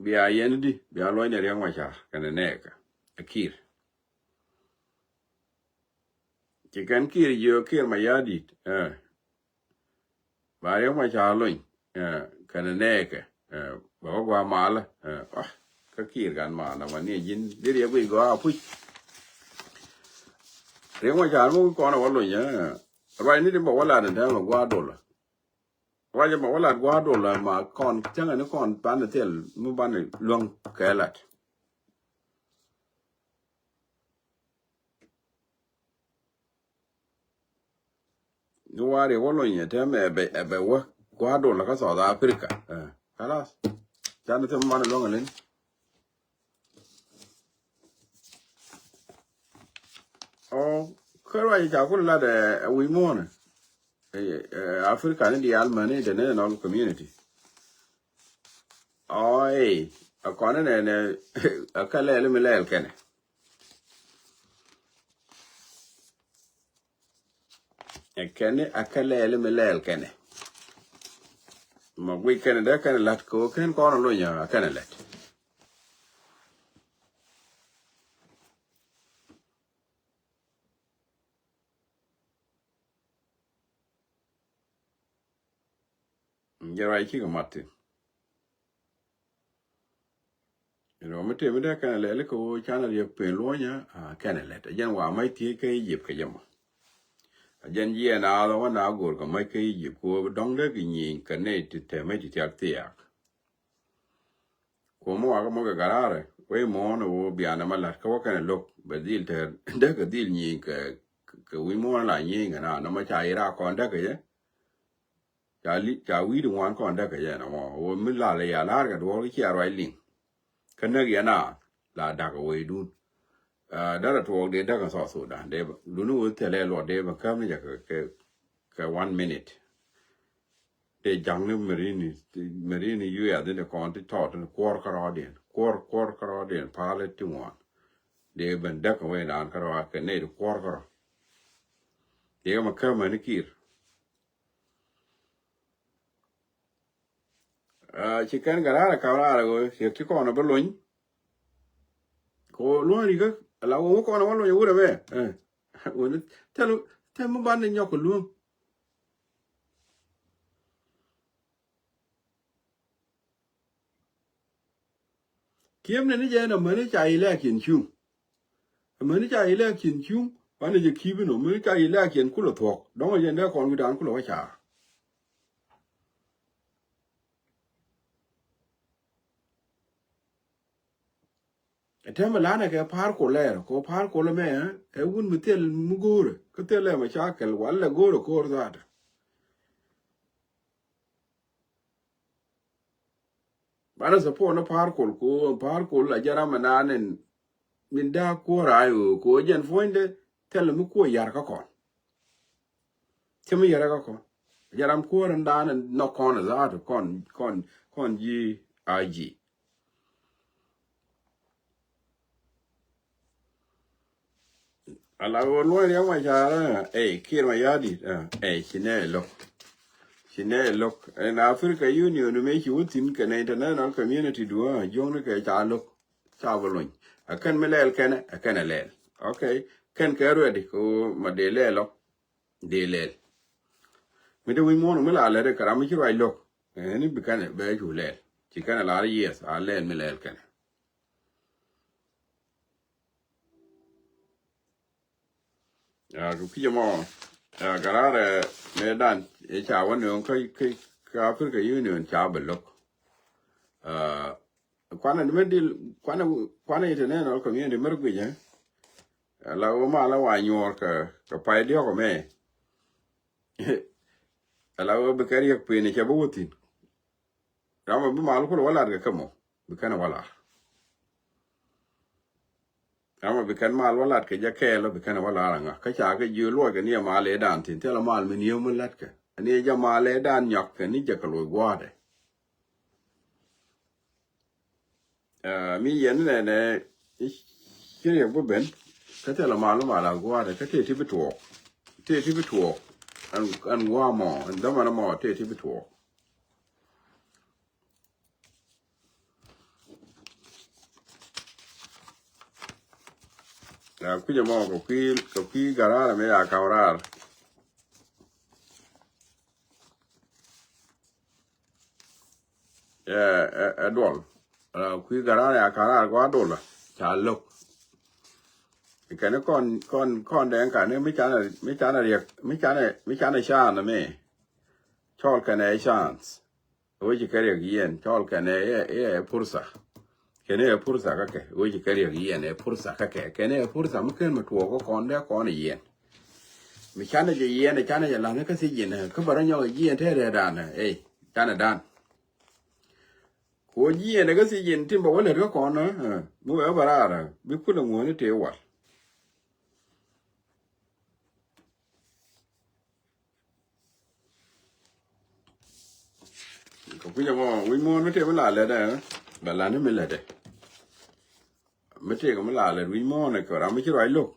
bia yɛn di bia luɔcnɛ Riɛk Macar kɛnɛ nɛɛkɛ ɛ kiir. Ci kɛn kiir jiök kiir ma ya̱a̱ di̱t ɛ ba Riɛk Macar lony ɛ kɛnɛ nɛɛkɛ ɛ ba wä gua̱a̱ malä ɛ. Kä kiir gan malä ma ni ji̱n di Riɛk guic gɔaa puc. Riɛk Macar mi wi̱c kɔn ɛ wä lony ɛ ruacni di ba wä lat ɛn tɛmɛ gua̱a̱ dolä. Ruac ɛmɛ wä lat gua̱a̱r dollar ma kɔn cäŋɛ ni kɔn banɛ thil mi banɛ luäŋ kɛ lat. Ni wari wä lony ɛ tɛmɛ ɛ bɛ ɛ bɛ wä gua̱a̱r dollar kä South Africa. Ɛ kalas. Canɛ thil mi banɛ luäŋ ɛ len. Ɔ kä ruac ca kun lat ɛ wi̱i̱ muɔ̱ɔ̱nɛ. Africa ni diaal mäni international community. Ɔ ɛ kɔn ni nɛ nɛ a kä lɛɛl mi lɛɛl kɛnɛ. Ɛ kɛn ni a kä lɛɛl mi lɛɛl kɛnɛ. Ma guic kɛnɛ dee kɛnɛ lat kɛ ɣöö kɛn kɔn a lony a kɛnɛ lɛt. Jɛ ruac cikɛ mat thi̱n. Rɔ mi tëë mi dee kɛnɛ lɛli kɛ ɣöö canɛ Riɛk pen luɔ̱nyä a kɛnɛ lɛt a jɛn wa mac thiec kä Egypt kɛ jɛ mɔ. A jɛn jiɛɛn a dhɔ wä na go̱o̱r kɛ mac kä Egypt kɛ ɣöö dɔ̱ŋ dee kɛ nyieny kɛ nɛy ti tɛmɛ ti thiak thiaak. Kuɔmä wakä mɔ kɛ gararɛ wec muɔ̱ɔ̱n ɛ wä bianɛ ma la̱t kä wä kɛnɛ lo̱k bɛ dhil tɛr däk kɛ dhil nyieny kɛ kɛ wi̱i̱ muɔ̱ɔ̱n la nyieny kɛ na nɔmɔ ca yira kɔn däk kɛ jɛ. Ca li ca wi̱i̱ di ŋuan kɔn däk kɛ jɛ nɔmɔ wä mi lal ya la̱r kɛ duɔ̱ɔ̱r cia ruac liŋ. Kä näk yɛn a la da̱k ɛ wecdun. Därɛ tuɔɔk dee däk ɛ South Sudan dee bä luni wä thilɛ luɔt dee bä käm ni jɛ kɛ kɛ one minute. Tëë ja̱ŋni marini marini U S ni kɔn ti tɔt ni kuɔr kärɔɔdiɛn kuɔr kuɔr kärɔɔdiɛn palä ti ŋuan. Dee ben däk wec naan kärɔɔ kɛ nɛy ti kuɔr kärɔɔ. Dee ma kämäni kiir. Ci kɛn kɛ raar ɛ kap raar ɛ ɣöö ciek ci kɔn ɛ bä lony. Kɛ ɣöö luɔ̱ŋ rikä ala ɣöö wä kɔn ɛ wä lony ɛ wurɛ mɛ. Wuni thil thil mi ban ni nyɔk kɛ luäŋ. Kiɛm ni ni jɛ ni mäni ca ilɛɛkiɛn cuŋ. Mäni ca ilɛɛkiɛn cuŋ banɛ jɛ ki̱i̱p inɔ mäni ca ilɛɛkiɛn kulɛ thuɔ̱k dɔ̱ŋ jɛ ni dee kɔn wi̱dan kulɛ wä caar. Ɛ tɛmɛ lanɛ kɛ pa̱a̱r kolɛ kɛ pa̱a̱r kolɛ mɛ ɛ wun mi thil mi go̱o̱rɛ kä thil ɛ mɛ ca kɛl walɛ go̱o̱rɛ ko̱o̱r dhaat. Ana support ni Pa̱a̱r Kuɔl, ko Pa̱a̱r Kuɔl a jɛ ram mi naan in min da̱a̱k kuäär a ɣöö ko jɛn puɔ̱nydɛ thilɛ mi kuäär yar kä kɔn. Cä mi yar kä kɔn. A jɛ ram kuäär in daan in nhɔk kɔn a zaat kɔn, kɔn, kɔn ji̱ a ji̱. Ala ɣöö Luɔny Riɛk Macar, ɛ, ɛ, Kiir Mayardit, ɛ, ɛ, ci nɛ lo̱k. Ci nɛ lo̱k. Ɛn Africa Union mëë ci wä thi̱n kɛnɛ international community duɔ̱ɔ̱ŋ, ɛ, jiɔkni kɛ ca lo̱k. Ca bi luny. Ɛ kɛn mi lɛl kɛnɛ, ɛ kɛn ɛ lɛl. Okay. Kɛn kɛ ready kɛ ɣöö ma dee lɛl ɔ. Dee lɛl. Mi dee wi̱c muɔ̱ɔ̱n mi la lɛl kɛ ram mi ci ruac lo̱k. Ɛn bi kɛnɛ bɛ cu lɛl. Ci kɛnɛ lar yes, a lɛl mi lɛl kɛnɛ. Ɛ, kɛ kui̱c ɛmɔ, ɛ, kɛ raar, ɛ, mëë dan ɛ ca wä nööŋ kä, kä, kä Africa Union ca bɛ lo̱k. Ɛ, kuanɛ mi dil, kuanɛ, kuanɛ international community mär guic, ɛ. Ɛ, la wä mal la wa nyuɔɔr kɛ, kɛ pay diɔ̱k ɛmɛ. Ɛ, la wä bi kɛ riɛk pen ɛ cɛ bä wä thi̱n. Ram a bi mal kulɛ wä lat kɛ kɛ mɔ bi kɛn wä lar. Ram a bi kɛn mal wä lat kɛ jɛ kɛɛl bi kɛn wä lar aŋa kä ca kɛ jiö luɔc kɛ ni ɛ mal ëëdan thi̱n thilɛ mal mi nieu mi lat kɛ ni ɛ jɛ mal ëëdan nyɔk kɛ ni jɛ kɛ luɔc gua̱a̱dɛ. Ɛ, mi yɛn nɛ nɛ ci riɛk bi ben kä thilɛ mal mi mal a gua̱a̱dɛ kä tëë ti bi tuɔɔk. Tëë ti bi tuɔɔk. Ɛn, ɛn gua̱a̱ mɔ ɛn dämän mɔ tëë ti bi tuɔɔk. Ya kui̱c ɛmɔ kɛ kui̱, kɛ kui̱ garaar ɛmɛ ya kaw raar. Ɛ, ɛ, ɛ duɔl. Ɛ, kui̱ garaar ya kaw raar kɛ wa duɔl. Ca lo̱k. Kɛn kɔn, kɔn, kɔn dɛn kan mi canɛ, mi canɛ riɛk, mi canɛ, mi canɛ chance mi. Cɔl kɛn ɛ chance. Wec kɛ riɛk yɛn cɔl kɛn ɛ, ɛ, ɛ pursa. Kɛn ɛ pursa kä kɛ wec kɛ riɛk yɛn ɛ pursa kä kɛ kɛn ɛ pursa mi ken mi tuɔɔk kä kɔn dee kɔn yɛn. Mi canɛ jɛ yɛn ɛ canɛ jɛ la̱n kä thiec yɛn ɛ kä bɛ rɔ nyɔk ɛ jiɛn te rɛɛ dan ɛ, ey, canɛ dan. Ko jiɛn ɛ kä thiec yɛn tim bɛ wä lät kä kɔn ɛ, ɛ, mi wee bɛ raar ɛ bi kulɛ ŋuɔ̱ni tëë wal. Kɛ kui̱c ɛmɔ wi̱c muɔ̱ɔ̱n mi tëë mi la lɛt ɛ bɛ la̱t ni mi lɛt ɛ. Mi tëë kɛ mi la lɛt wi̱c muɔ̱ɔ̱n ɛ kɛ ram mi ci ruac lo̱k.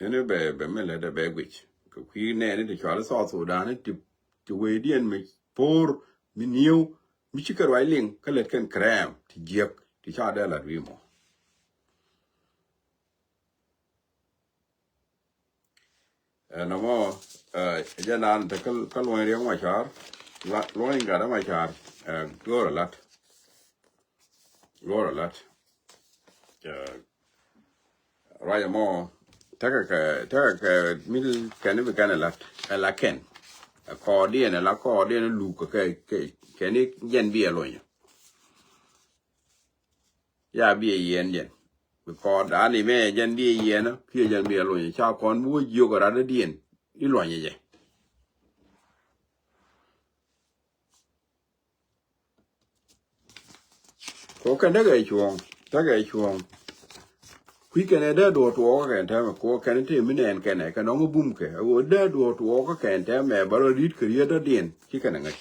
Ɛn bɛ, bɛ mi lɛt ɛ bɛ guic kɛ kui̱ nɛɛni ti cual i̱ South Sudan ti, ti wecdiɛn mi po̱o̱r mi nieu mi ci kɛ ruac liŋ kä lɛt kɛn kɛrɛm ti jiäk ti ca dee la̱t wi̱i̱ muɔ̱ɔ̱n. Ɛ, nɔmɔ, ɛ, jɛ naan te kä, kä Luɔny Riɛk Macar, la, Luɔny Gatdä Macar, ɛ, go̱o̱r ɛ la̱t. Go̱o̱r ɛ la̱t. Ɛ, ruac ɛmɔ, tekɛ kɛ, tekɛ kɛ mi kɛn bi kɛn ɛ la̱t, ɛ la kɛn. Ɛ kɔɔdiɛn, ɛ la kɔɔdiɛn luk kɛ, kɛ, kɛn i̱ jɛn bi ɛ luɔnyɛ. Ya biɛ yiɛn jɛn. Bi kɔɔt ani mɛ jɛn biɛ yiɛn, kiɛ jɛn biɛ luɔnyɛ ca kɔn bi wä jiök ɛ rat dädiɛn i̱ luɔnyɛ jɛ. Ko kɛn tekɛ cuɔ̱ɔ̱ŋ, tekɛ cuɔ̱ɔ̱ŋ. Kui̱ kɛn ɛ dee duɔ̱ɔ̱r tuɔɔk kä kɛn tɛmɛ, ko kɛn tëë mi nɛɛn kɛn ɛ kɛ nɔŋ bum kɛ ɛ ɣöö dee duɔ̱ɔ̱r tuɔɔk kä kɛn tɛmɛ bä rɔ ri̱t kɛ riet dädiɛn ci kɛn ɛ ŋäc.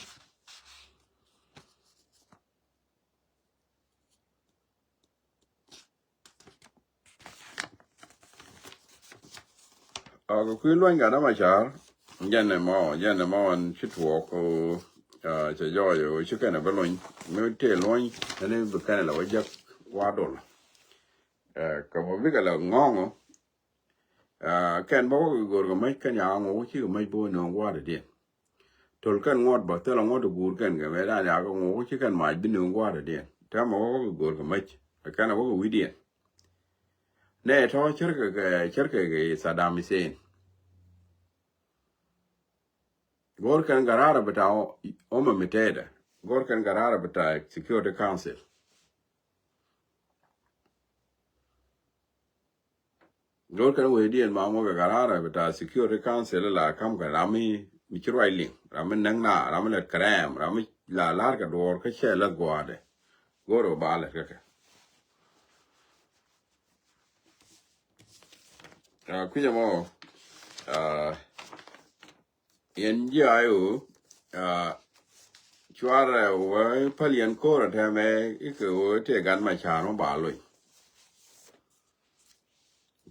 Ɔ, kɛ kui̱ Luɔny Gatdä Macar, jɛn ɛmɔ, jɛn ɛmɔ ɛn ci tuɔɔk, ɔ, cɛ jɔɔc, ɔ, ci kɛn ɛ bi luny. Mi tëë luɔny, ɛn bi kɛn ɛ lɛ wä jek wa dol. Ɛ, kɛ mɔ bikɛ lɛ ŋɔ̱ŋ, ɔ, ɛ, kɛn bä wä kɛ go̱o̱r kɛ mäc kɛn ya ŋɔk wä cikɛ mäc bä wä nööŋ gua̱a̱r dädiɛn. Töl kɛn ŋuɔ̱t bä thilɛ ŋuɔ̱t ti guur kɛn kɛ mɛ dan yakɛ ŋuɔ̱k ci kɛn mac bi nööŋ gua̱a̱r dädiɛn. Täämɛ wä wä kɛ go̱o̱r kɛ mäc kɛn a wä kɛ wi̱cdiɛn. Nɛ tɔ̱ cärkɛ kɛ, cärkɛ kɛ Saddam Hussein. Go̱o̱r kɛn garara bita Umma Mutahida. Go̱o̱r kɛn garara bita Security Council. Go̱o̱r kɛn wecdiɛn ma mɔ kɛ karara bita Security Council la kam kɛ ram mi, mi ci ruac liŋ, ram mi näk na, ram mi lät kɛrɛm, ram mi la lar kɛ duɔɔr kä cɛ lät gua̱a̱dɛ. Go̱o̱r ɛ ba lɛt kä kɛ. Aa, kui̱c ɛmɔ, aa, yɛn ji̱ ay ɣöö, aa, cuarɛ wä päl yɛn ko̱r ɛ tɛmɛ ikɛ ɣöö tëë gat ma ca̱r mɔ ba lony.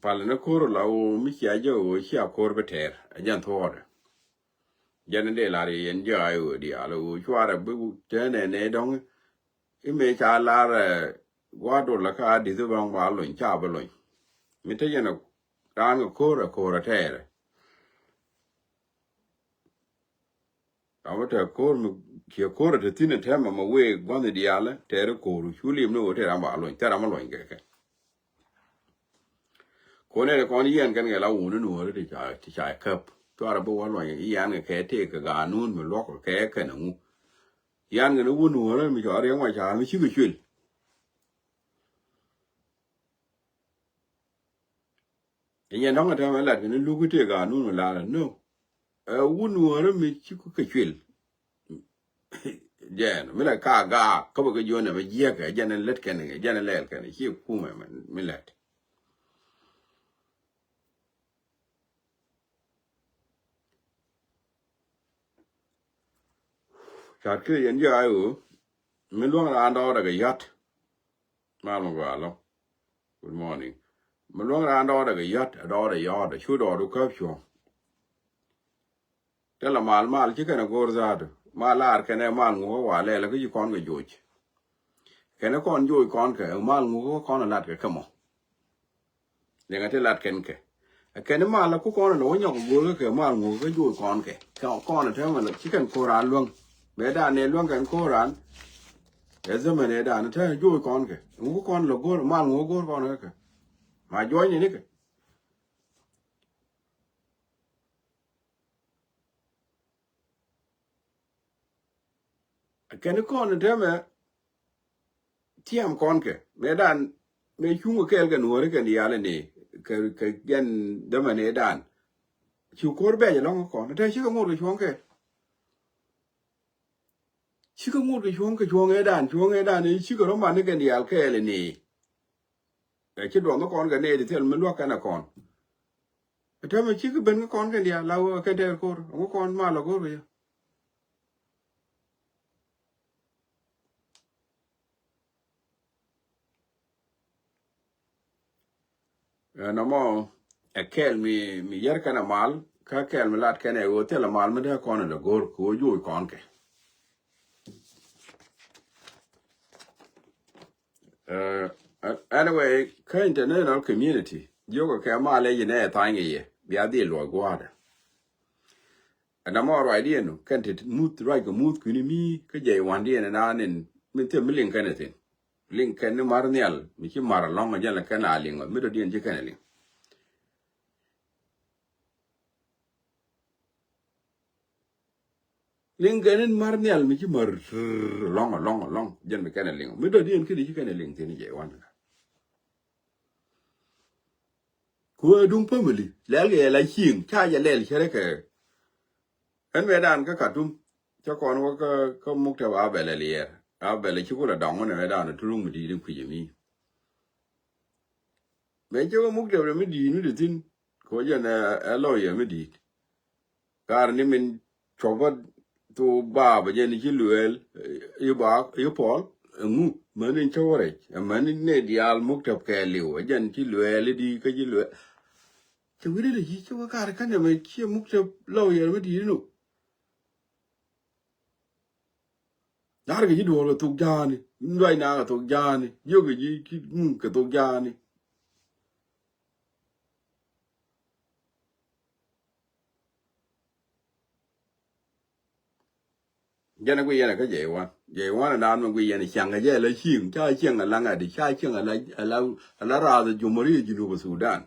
Pal ni ko̱r la ɣöö mi cia jɛ ɣöö cia ko̱r bi tɛɛr ɛ jɛn thuɔɔdɛ. Jɛn in dee lar yɛn ji̱ ay ɣöö diaal ɣöö cuarɛ bi tɛnɛ nɛ dɔ̱ŋ. Imɛ ca lar, ɛ, gua̱a̱r dol la ka a di̱th i̱ bäŋ ba lony ca bi lony. Mi te yɛn a raan kɛ ko̱r ɛ ko̱r ɛ tɛɛrɛ. Ram mi te ko̱r mi kiɛ ko̱r ɛ te thi̱n ɛ tɛmɛ mɛ wee gua̱nh i̱ diaal ɛ tɛɛrɛ ko̱r cu lim ni ɣöö te ram ba lony te ram mi lony kɛ kɛ. Konɛ kɔn yiɛn kɛn kɛ la wuni nuɔri ti ca ti ca käp. Cuarɛ bi wä luɔny yiɛn kɛ kɛ tëë kɛ ganun mi luɔk kɛ kɛn ŋu. Yiɛn kɛ ni wuni nuɔri mi cɔri ŋuac ca mi cikɛ cuil. Inyɛ dɔŋ tɛmɛ lat kɛ ni luk tëë ganun mi lar no. Ɛ wuni nuɔri mi cikɛ cuil. Jɛn mi lɛ ka gaak kä bä kä jiɔn ɛmɛ jiɛkɛ jɛn ɛ lät kɛn kɛ jɛn ɛ lɛl kɛn ci kumɛ mi lɛt. Cat kɛ yɛn ji̱ ay ɣöö mi luäŋ raan dɔɔdɛ kɛ yɔ̱t. Mal mi gɔaa lɔ. Good morning. Mi luäŋ raan dɔɔdɛ kɛ yɔ̱t ɛ dɔɔdɛ yɔ̱t ɛ cu dɔɔdu käp cuɔ̱ŋ. Te la mal mal ci kɛn a go̱o̱r zaatu mal laar kɛn ɛ mal ŋukä wa lɛl kä ci kɔn kɛ joc. Kɛn ɛ kɔn joc kɔn kɛ mal ŋukä kɔn a lat kɛ kɛ mɔ. Liŋɛ ti lat kɛn kɛ ɛ kɛn mal ku kɔn a lɛ wä nyɔk go̱o̱r kɛ mal ŋukä joc kɔn kɛ kɛ kɔn a tɛmɛ la ci kɛn ko̱r an luäŋ. Bɛ dan nɛ luäŋ kɛn ko̱r an. Ɛ zämɛn ɛ dan te joc kɔn kɛ ŋukä kɔn a lɛ go̱o̱r mal ŋukä go̱o̱r kɔn kɛ kɛ ma juɔ̱nyni ni kɛ. Kɛn kɔn tɛmɛ tiɛm kɔn kɛ mɛ dan mɛ cuŋ kɛ kɛɛl kɛ nuɔri kɛn diaal ni kɛ kɛ jɛn dämɛ ni dan. Cu ko̱r bɛc ɛlɔŋ kɔn te cikɛ ŋot kɛ cuɔ̱ŋ kɛ. Cikɛ ŋot kɛ cuɔ̱ŋ kɛ cuɔ̱ŋ ɛ dan cuɔ̱ŋ ɛ dan i̱ cikɛ rɔ man ni kɛn diaal kɛɛl ni. Ɛ ci duɔth ni kɔn kɛ ni ɛ di thil mi luäk kɛn ɛ kɔn. Ɛ tɛmɛ cikɛ ben kä kɔn kɛn diaal la wä kɛn tɛɛr ko̱r ŋu kɔn mal ɛ go̱r kɛ yɛ. Ɛ nɔmɔ ɛ kɛɛl mi mi yär kɛn ɛ mal kä kɛɛl mi lat kɛn ɛ ɣöö thilɛ mal mi dee kɔn ɛ lɛ go̱r kɛ ɣöö juuc kɔn kɛ. Ɛ, ɛ, anyway, kä international community jiök kɛ mal ɛ yi nɛ ɛ thany kɛ yɛ bia dhil luɔc gua̱a̱dɛ. Ɛn amɔ ruacdiɛn kɛn ti muth ruac kɛ muth kuini mi kä jɛ iwandiɛn ɛn an in min thil mi liŋ kɛn ithin. Liŋ kɛn ni mar nhial mi ci mar alɔŋ a jɛn lɛ kɛn a liŋ ɔ mi dɔ̱diɛn ci kɛn a liŋ. Liŋ kɛn in mar nhial mi ci mar alɔŋ alɔŋ alɔŋ jɛn mi kɛn a liŋ ɔ mi dɔ̱diɛn kini ci kɛn a liŋ thin jɛ iwan. Ku ɛ duŋ family lɛl kɛ yɛ la cieŋ ca jɛ lɛl cärɛ kɛ. Ɛn mɛ dan kä Khartoum cä kɔn wä kä kä muktab a bɛl ɛ liɛɛr a bɛl ɛ ci kulɛ dɔŋ wä nɛ mɛ dan ɛ turuŋ mi di̱i̱t in kui̱c ɛmi. Mɛ cä wä muktab rɛ mi di̱i̱t mi di thi̱n kɛ wä jɛn ɛ lawyer mi di̱i̱t. Kar ni min cuɔpä thok baapä jɛn ci luɛɛl i̱ baak i̱ pɔl ɛŋu mäni cä wä rɛc ɛmäni nɛ diaal muktab kɛɛliw ɛ jɛn ci luɛɛl i̱ di kä ci luɛɛl. Cɛ wi̱ni di ci cä wä kar känɛ mɛ ci muktab lawyer mi di̱i̱t inɔ. Nar kɛ ji̱ duɔ̱ɔ̱r kɛ thok ja̱a̱ni, in ruac na kɛ thok ja̱a̱ni, jiök kɛ ji̱ ki ŋu kɛ thok ja̱a̱ni. Jɛn a gui yɛn a kä jɛ iwan jɛ iwan a naan mɛ gui yɛn a ciaŋ kɛ jɛ a la cieŋ ca cieŋ a la ŋa̱di ca cieŋ a la a la a la raath a jumhuriya Junub Sudan.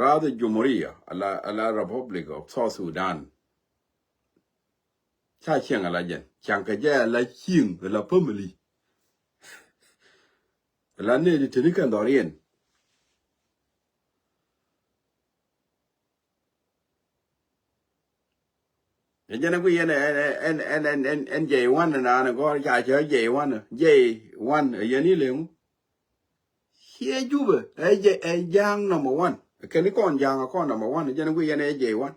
Raath a jumhuriya a la a la Republic of South Sudan. Ca cieŋ a la jɛn ciaŋ kɛ jɛ a la cieŋ a la family. A la nee di teni kɛn dhɔriɛn. Ɛ jɛn ɛ kui̱ yɛn ɛ, ɛ, ɛ, ɛ J one naan ɛ gɔ̱r ca cɛ J one, J one ɛ yɛn i̱ leŋ. Ciɛ Jubɛ ɛ J, ɛ Ja̱a̱ŋ number one. Kɛn i̱ kɔn Ja̱a̱ŋ ɛ kɔn number one, ɛ jɛn ɛ kui̱ yɛn ɛ J one.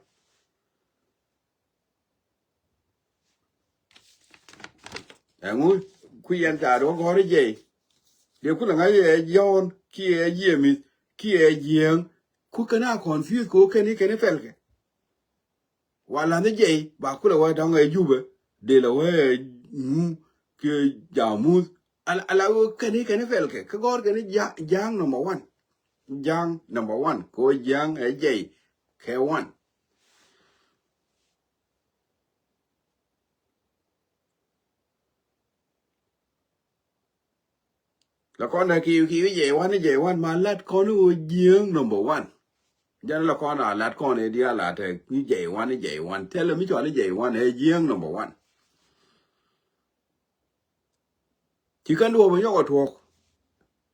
Ɛŋu kui̱ yɛn ca duɔ̱k gɔ̱r i̱ J. Dee kulɛ ŋa̱c ɛ Jɔ̱ɔ̱n kiɛ Jiɛmith kiɛ Jiɛŋ. Ku kɛn a confuse kɛ ɣöö kɛn i̱ kɛn i̱ pɛlkɛ. Wa la̱th i̱ J ba kulɛ wee dɔ̱ŋ ɛ Jubɛ. Dee lɛ wee ɛ ŋu kiɛ Ja̱a̱muth. Ala, ala ɣöö kɛn i̱ kɛn i̱ pɛlkɛ. Kä gɔ̱r kɛn i̱ Ja̱a̱ŋ, Ja̱a̱ŋ number one. Ja̱a̱ŋ number one. Kɛ ɣöö Ja̱a̱ŋ ɛ J kɛ one. La kɔn dee kiu kiu J one, J one ma lat kɔn i̱ ɣöö Jiäŋ number one. Jɛn la kɔn a lat kɔn i̱ diaal a te i̱ J one, J one. Thilɛ mi cɔal i̱ J one ɛ Jiäŋ number one. Ci kɛn duɔ̱ɔ̱p inyɔk ɛ tuɔɔk.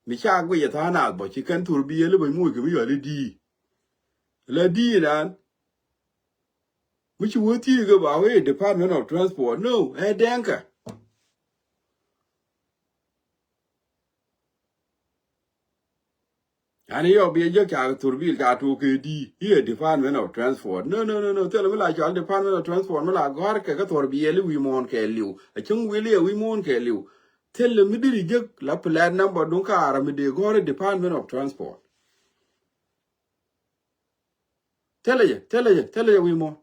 Mi ca guic ɛ tha̱a̱ŋ naath bä ci kɛn thurbiɛli bä muc kɛ mi cɔal i̱ D. La D inan. Mi ci wä thiec kɛ ba wee Department of Transport. No, ɛ Dɛŋkä. Ani yɔ bi jɛ ca thurbil ca tuɔk kɛ D i̱ ɛ Department of Transport. No, no, no, no. Thilɛ mi la cɔal Department of Transport mi la gɔ̱a̱r kɛ kä thurbiɛli wi̱i̱ muɔ̱ɔ̱n kɛɛliw. A cäŋ wi̱i̱li ɛ wi̱i̱ muɔ̱ɔ̱n kɛɛliw. Thilɛ mi deri jek la plate number duŋ kaarä mi dee gɔ̱a̱r i̱ Department of Transport. Thilɛ jɛ, thilɛ jɛ, thilɛ jɛ wi̱i̱ muɔ̱ɔ̱n.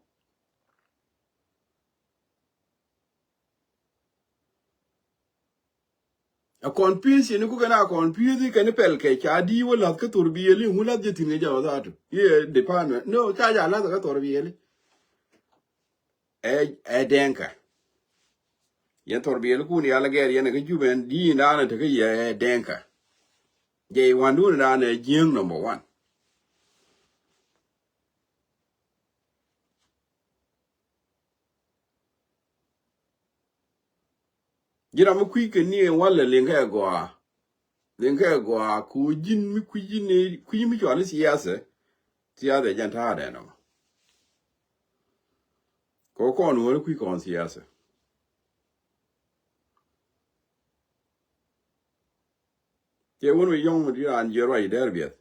A confuse ni ku kɛn a confuse kɛn pɛl kɛ ca D wä la̱th kä thurbiɛli ŋu la̱th jɛ thi̱n kɛ jɛ wä dhatu. I̱ ɛ Department. No, ca ja la̱th kä thurbiɛli. Ɛ, ɛ Dɛŋkä. Yɛn thurbiɛli kun yal gɛr yɛn kä Jubɛ ɛn D inan ɛ te kä yɛ ɛ Dɛŋkä. J one dun inan ɛ Jiäŋ number one. Ji̱n ram mi kui̱ kɛ ni ɛ walɛ liŋ kɛ gɔaa. Liŋ kɛ gɔaa ku ji̱n mi kui̱ ji̱n ni kui̱ mi cɔal i̱ siasa. Siasa jɛn ta̱a̱dɛ nɔmɔ. Kɛ kɔn wä ni kui̱ kɔn siasa. Cɛ wun mi yɔ̱ŋ mi di raan jiɛ ruac dɛr biɛth.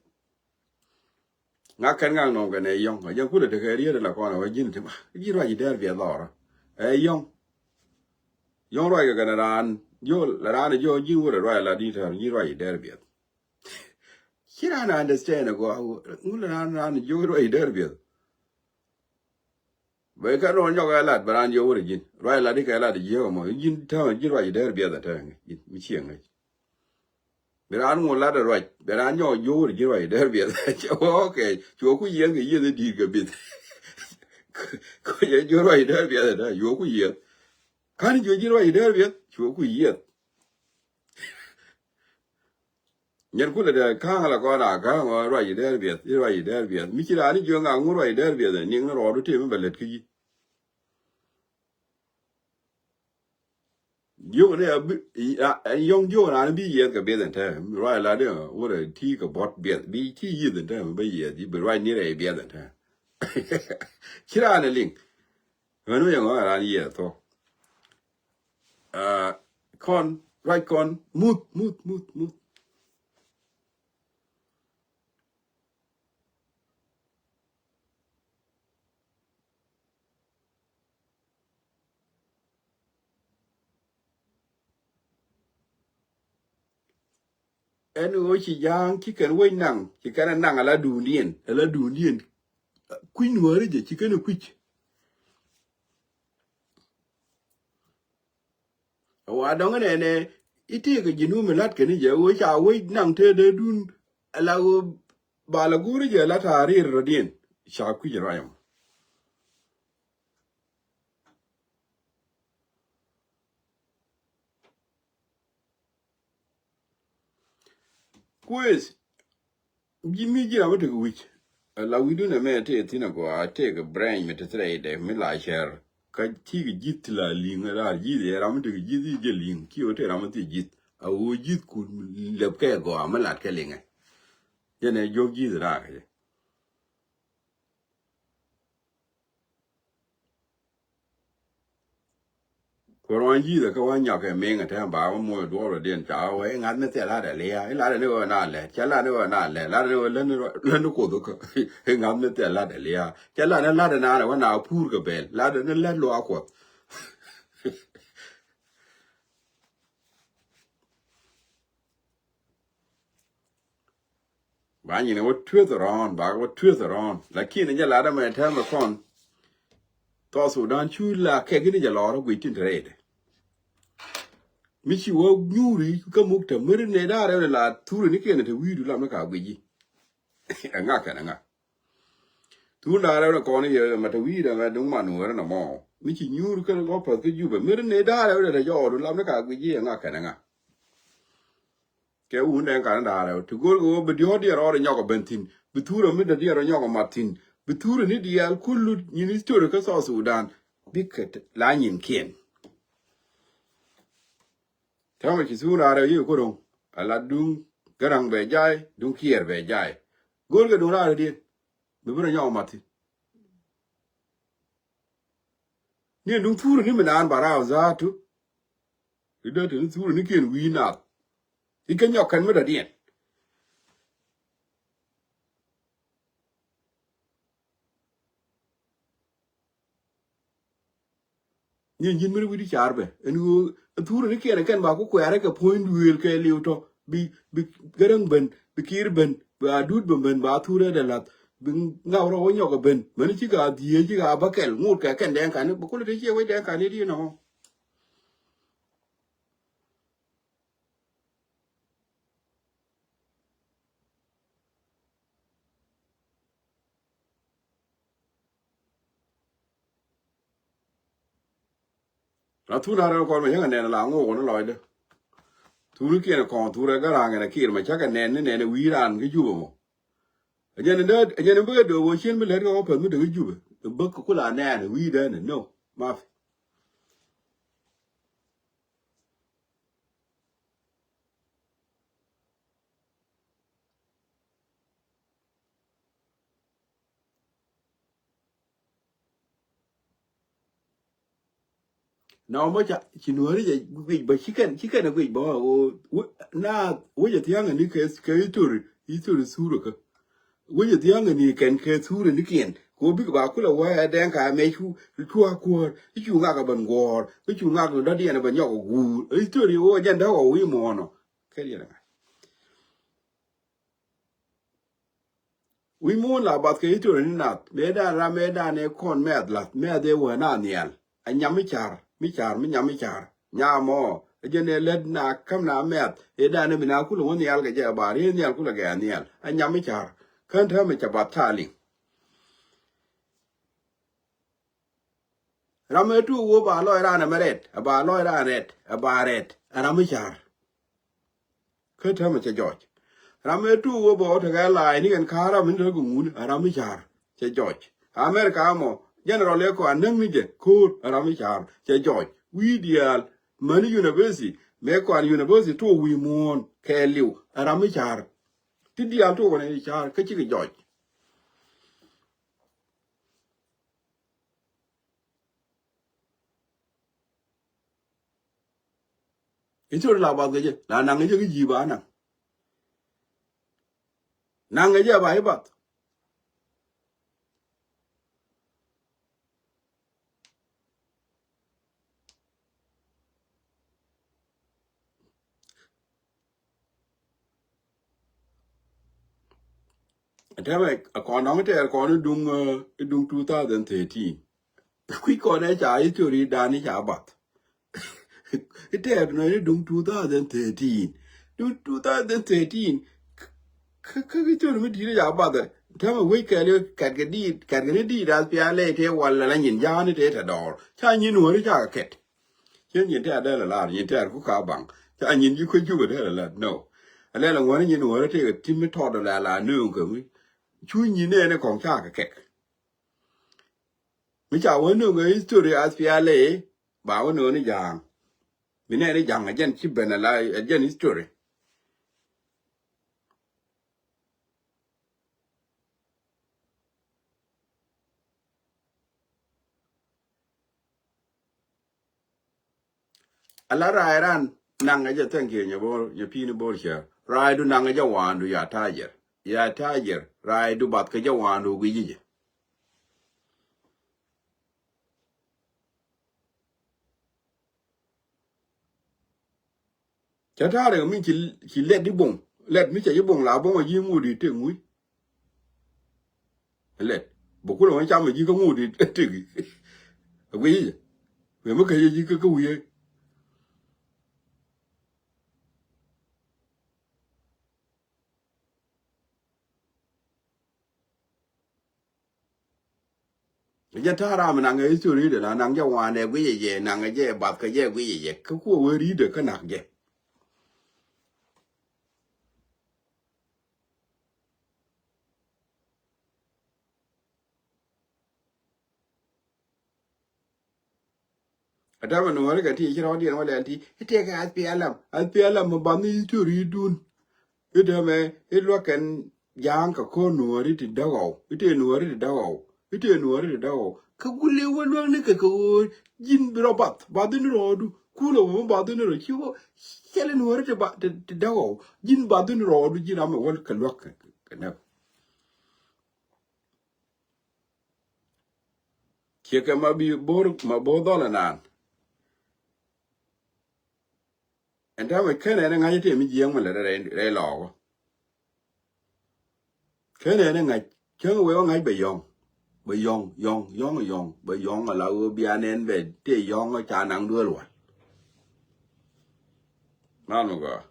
Ŋak kɛn ŋak nɔm kɛn ɛ yɔ̱ŋ a jɛn kulɛ tekɛ riet la kɔn a wä ji̱n ti ma ji̱ ruac dɛr biɛth lɔrä. Ɛ yɔ̱ŋ. Yɔ̱ŋ ruac kɛ kɛn raan jiɔ la raan jiɔ ji̱n wurɛ ruac la di tɛr ji̱ ruac dɛr biɛth. Ci raan understand ɛ gɔaa ŋul raan raan jiɔ ruac dɛr biɛth. Bɛ kɛ nɔ nyɔk ɛ lat bɛ raan jiɔ wurɛ ji̱n ruac la di kɛ lat jiɛ mɔ ji̱n tɛmɛ ji̱n ruac dɛr biɛth ɛ tɛmɛ ji̱n mi ciɛ ŋäc. Bi raan ŋu lat ruac, bi raan nyɔk jiök wut ji̱n ruac dɛr biɛth. Ok, cuɔ ku yieth kɛ yieth i̱ di̱i̱t kɛ bieth. Kɔ jɛ jiök ruac dɛr biɛth ɛ dee, cuɔ ku yieth. Ka̱n jiök ji̱n ruac dɛr biɛth, cuɔ ku yieth. Nyɛn kulɛ dee ka̱ŋ la kɔn a ka̱ŋ ɔ ruac dɛr biɛth, i̱ ruac dɛr biɛth. Mi ci raan i̱ jiök ŋa ŋu ruac dɛr biɛth ɛ niŋ ni rɔɔdu tëë mi bɛ lät kä yi̱. Jiök ni a bi a yɔ̱ŋ jiök na ni bi yieth kɛ bieth in te ruac la di wurɛ ti kɛ bɔt bieth bi ti yieth in te mi ba yieth bi ruac ni rɛy bieth in te. Ci raan liŋ. Ɣän mi yɔ̱ŋ ɣän raan yieth thok. Kɔn ruac kɔn muth muth muth muth. Ɛn ɣöö ci ja̱a̱ŋ ci kɛn wec naŋ ci kɛn ɛ naŋ ala duundiɛn ala duundiɛn. Kui̱ nuääri jɛ ci kɛn ɛ kui̱c. Wa dɔŋ nɛnɛ i̱ tëëkɛ ji̱ nu mi la̱t kɛn i̱ jɛ ɣöö ca wec naŋ tëë dee dun ala ɣöö bal a guuri jɛ la ta̱a̱ riɛr rɔ̱diɛn ca kui̱c rɔ̱ yɛmɔ. Kueth ji̱ mi ji̱ ram mi tek wi̱c. La wi̱cdun ɛmɛ tëë thi̱n agɔaa tëëkɛ branch mi te thilɛ idɛ mi la cɛr. Kä ti̱i̱ kɛ ji̱th ti la li̱ŋ raar ji̱th yɛ ram mi tek ji̱th i̱ jɛ li̱ŋ ci wä tëë ram mi thil ji̱th. A ɣöö ji̱th ku lɛp kɛ agɔaa mi lat kɛ liŋɛ. Jɛn ɛ jiök ji̱th raar kɛ jɛ. Kɛ ruac ji̱thɛ kä wä nyɔk kɛ miŋ ɛ tɛm ba wä moc duɔɔr wä diɛn ca wä iŋath mi thil lat ɛ lia. Ilat ɛ ni ɣöö na lɛt. Ca lat ni ɣöö na lɛt. Lat ɛ ni ɣöö lät ni, lät ni Kuoth kä iŋath mi thil lat ɛ lia. Ca lat ni lat ɛ naan ɛ wä na pur kɛ bɛl. Lat ɛ ni lät luaak Kuɔth. Ba nyin wä twist around, ba wä twist around. Lakin jɛ lat ɛmɛ tɛmɛ kɔn. South Sudan cu la kɛk ni jɛ lɔr guic tin te rɛydɛ. Mi ci wä nyuri kä muk te meri ne da rɛw la thuri ni kɛn te wi̱i̱du lam ni ka guic ji. Ɛŋa kɛn ɛŋa. Thun da̱a̱ rɛw ni kɔn i̱ yɛ mɛ te wi̱i̱dɛ mɛ duŋ man wärä nɔmɔ. Mi ci nyuur kɛn gɔ̱ päth kä Jubɛ. Meri ni da̱a̱ rɛw dɛ te jɔɔdu lam ni ka guic ji̱ ɛŋa kɛn ɛŋa. Kɛ wun dɛn kan da̱a̱ rɛw. Ti go̱o̱r kɛ ɣöö bi diɔ̱ɔ̱k diɛɛr rɔɔdɛ nyɔk ɛ ben thi̱n. Bi thurɛ mi dee diɛɛr rɔ nyɔk ɛ mat thi̱n. Bi thurɛ ni diaal kullu nyin history kä South Sudan. Bikɛ la nyinkiɛn. Täämɛ ci thun da̱a̱ rɛw yiëë ko̱ro̱ŋ. A la duŋ Gäräŋ bɛ jay, duŋ Kiɛɛr bɛ jay. Go̱o̱r kɛ duŋ da̱a̱ rɛw diɛn. Bi bi rɔ nyɔk ɛ mat thi̱n. Ni duŋ thurɛ ni mi naan ba raw zaatu. I̱ dee te ni thurɛ ni kiɛn wi̱i̱ naath. I̱ kɛ nyɔk kɛn mi dɔ̱diɛn. Ni nyin mi ri wi̱cdi car bɛ ɛn ɣöö thurɛ ni kiɛn ɛ kɛn ba ku kuɛɛrɛ kɛ puɔ̱ny duëël kɛ liw tɔ. Bi, bi Gäräŋ ben, bi Kiir ben, bi Adut ben, ben ba thurɛ dɛ lath. Bi ŋaw rɔ wä nyɔk ɛ ben. Mäni cikɛ a dhieec, cikɛ a bäkɛl ŋot kɛ kɛn dɛŋ kani bi kulɛ te ciɛ wec dɛŋ kani di nɔmɔ. La thun a rɛl kɔn mɛ yäŋ a nɛn la ŋo̱o̱k ni lɔcdä. Thun kiɛn kɔn thurɛ Gäräŋ ɛn a Kiir mɛ cakɛ nɛn ni nɛn ɛ wi̱i̱ raan kä Jubɛ mɔ. Ɛ jɛn in dee, ɛ jɛn in bikɛ do̱o̱k wä cien bi lɛt kɛ wä päth mi dee kä Jubɛ. Bäk kɛ kula nɛn ɛ wi̱i̱ dee ni no. Mafi. Na mɔ ca ci nuɔ̱ri jɛ guic bä ci kɛn, ci kɛn a guic bä ɣöö na wecɛ thia̱ŋ ani kɛ, kɛ history, history thurä kä. Wecɛ thia̱ŋ ani kɛn kɛ thurä ni kiɛn. Kɛ ɣöö bikɛ ba kulɛ wä ɛ dɛŋ ka mɛ cu, cu a kuäär, cu ŋak a bän guɔ̱ɔ̱r, cu ŋak ni dɔ̱diɛn a bän nyɔk a guur. History ɣöö jɛn däk ɣɔw i̱ muɔ̱ɔ̱nɔ. Kɛ diɛn a ŋa̱c. Wi̱c muun la bath kɛ history ni nath. Mëë dan ram mëë dan ëë kɔn mɛth lath, mɛth ëë wä na nhial. A nyam mi car, mi car, mi nyam mi car. Nyam mɔ, ɛ jɛn ëë lät na käm na mɛth. Ëë dan ëë mi na kulɛ wä nhial kɛ jɛ a bar, ëë nhial kulɛ gɛ a nhial. A nyam mi car. Kän täämɛ ca bath tali. Ram ëë tuuk wä ba lɔc raan ɛmɛ rɛt, ɛ ba lɔc raan rɛt, ɛ ba rɛt, ɛ ram mi car. Kä täämɛ cɛ jɔc. Ram ëë tuuk wä ba wä tekɛ la̱a̱c ni kɛn ka̱a̱r ram in te kɛ ŋun, ɛ ram mi car, cɛ jɔc. America mɔ, general ëë kɔn näk ni jɛ, ko̱o̱r, ɛ ram mi car, cɛ jɔc. Wi̱i̱ diaal, mäni university, mëë kɔn university tuuk wi̱i̱ muɔ̱ɔ̱n, kɛɛliw, ɛ ram mi car. Ti diaal tuuk wä ni car, kä cikɛ jɔc. History la bath kɛ jɛ, la naŋ kɛ jɛ kä ji̱ ba naŋ. Naŋ kɛ jɛ ba i̱ bath. Tɛmɛ a kɔn dɔŋ tɛɛr kɔn iduŋ, iduŋ two thousand thirteen. Kui̱ kɔn ɛ ca history dan i̱ ca bath. Itɛɛr nɔ iduŋ two thousand thirteen. Duŋ two thousand thirteen. Kä, kä history mi di̱i̱t i̱ ca bath. Tɛmɛ wec kɛɛli kɛtkɛ di̱i̱t, kɛtkɛ ni di̱i̱t as pial lɛ itee wal lɛ la nyin ja̱a̱n itee tɛ dɔɔr. Ca nyin wä ri ca kɛ kɛt. Cien nyin tɛ̈r dee la lar, nyin tɛ̈r ku ka baŋ. Ca nyin ji̱ kuec Jubɛ dee la lar, no. Alɛ la ŋuɔ̱n nyin wä rɛ tëëk a tim mi tɔt la la nööŋ kɛ mi. Cu nyin nɛɛni kɔŋ ca kɛ kɛk. Mi ca wä nööŋ kɛ history as pial lɛ, ba wä nööŋ ni ja̱a̱ŋ. Mi nɛɛni ja̱a̱ŋ a jɛn ci ben a la, a jɛn history. Ala raay ran naŋɛ jɛ, thank you, nyɛ bor, nyɛ pi̱i̱ni bor cɛ. Raaydu naŋɛ jɛ waandu ya tajer. Ya tajer, raaydu bath kɛ jɛ waandu guici jɛ. Cɛ ta̱a̱ rɛk mi ci, ci lɛt di boŋ. Lɛt mi cɛ ci boŋ la boŋ a ji̱ ŋut di tëk ŋuc. Lɛt. Bä kulɛ wä cam a ji̱ kä ŋut di tëk. A guic i̱. Wee mi kä ji̱ kä kä wi̱i̱. Jɛ ta̱a̱ ram naŋ ɛ history de la naŋ jɛ wanɛ guic jɛ, naŋ jɛ bath kɛ jɛ guic jɛ. Kä kuɔ wee ri̱t kä nak jɛ. A dämɛ nuɔ̱ɔ̱ri kɛ ti ci rɔɔdiɛn wä lɛl ti i̱ tëëkɛ ath pialam, ath pialam mi bath ni i̱ cor i̱ dun. I̱ dämɛ i̱ luäk kɛn ja̱a̱ŋ kɛ ko̱r nuɔ̱ɔ̱ri ti däk ɣɔw, i̱ tëë nuɔ̱ɔ̱ri ti däk ɣɔw, i̱ tëë nuɔ̱ɔ̱ri ti däk ɣɔw. Kä guli wä luäk ni kɛ kɛ ɣöö ji̱n bi rɔ bath, bath ni rɔɔdu. Kulɛ wä mi bath ni rɔ ci wä cɛl i̱ nuɔ̱ɔ̱ri ti ba-, ti, ti däk ɣɔw. Ji̱n bath ni rɔɔdu, ji̱n ram ɛ wä kɛ luäk kɛ, kɛ, kɛ näk. Ciekɛ ma bi bor, ma bor dhɔl anan. Ɛn täämɛ kenɛ ni ŋa̱c tëë mi jiɛɛŋ mi lɛ rɛy, rɛy lɔɔk. Kenɛ ni ŋa̱c, cäŋ wee wä ŋa̱c bɛ yɔ̱ŋ. Bɛ yɔ̱ŋ, yɔ̱ŋ, yɔ̱ŋ, yɔ̱ŋ, bɛ yɔ̱ŋ ala wee bia nɛn bɛ tëë yɔ̱ŋ ca naŋ duel wal. Mal mi gɔaa.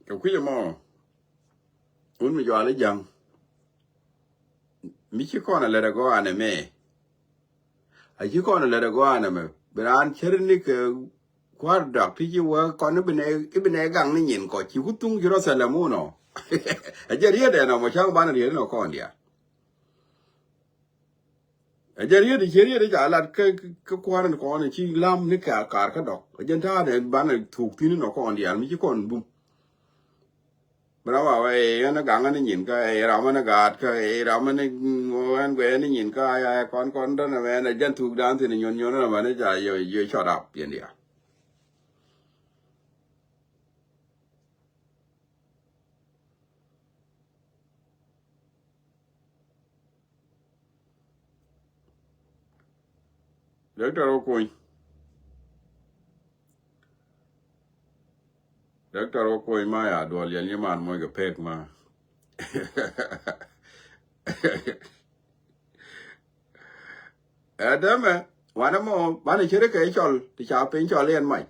Kɛ kui̱c ɛmɔ, wun mi jual i̱ ja̱ŋ. Mi ci kɔn a lɛt a gɔaa nɛ mɛ. A ci kɔn a lɛt a gɔaa nɛ mɛ. Bi raan cär ni kɛ kua̱r dak ti ci wä kɔn i̱ bi nɛ, i̱ bi nɛ gaŋ ni nyin kɔ. Ci ku thuŋ Jerusalem wunɔ. A jɛ riet ɛn ɔmɔ ca̱ŋ banɛ riet inɔ kɔn diaal. Ɛ jɛ riet, ɛ jɛ riet, ɛ ca lat kä, kä, kä kua̱r in kɔn in ci lam ni kɛ kar kä dɔk. Ɛ jɛ ta̱a̱ dɛ banɛ thuk thi̱n in ɔ kɔn diaal mi ci kɔn bum. Bi ram a wee, ɛ, ɛn ɛ gaŋ ɛn ɛ nyin kä, ɛ, ram ɛn ɛ gaat kä, ɛ, ram ɛn ɛ, mm, ɛn guɛ ɛn ɛ nyin kä, ɛ, ɛ, kɔn, kɔn dän ɛmɛ ɛn ɛ jɛn thuk dan thi̱n in nyuɔn, nyuɔn ɛn ɛmɛ ni ca yɛ, yɛ shut up yɛn diaal. Doctor Okuny. Doctor Okuny ma ya duɔl yɛl nyiman moc kɛ pek ma. Ɛ dämɛ, wanɛ mɔ, banɛ ceri kɛ cɔl, ti ca piny cɔl yɛn mac.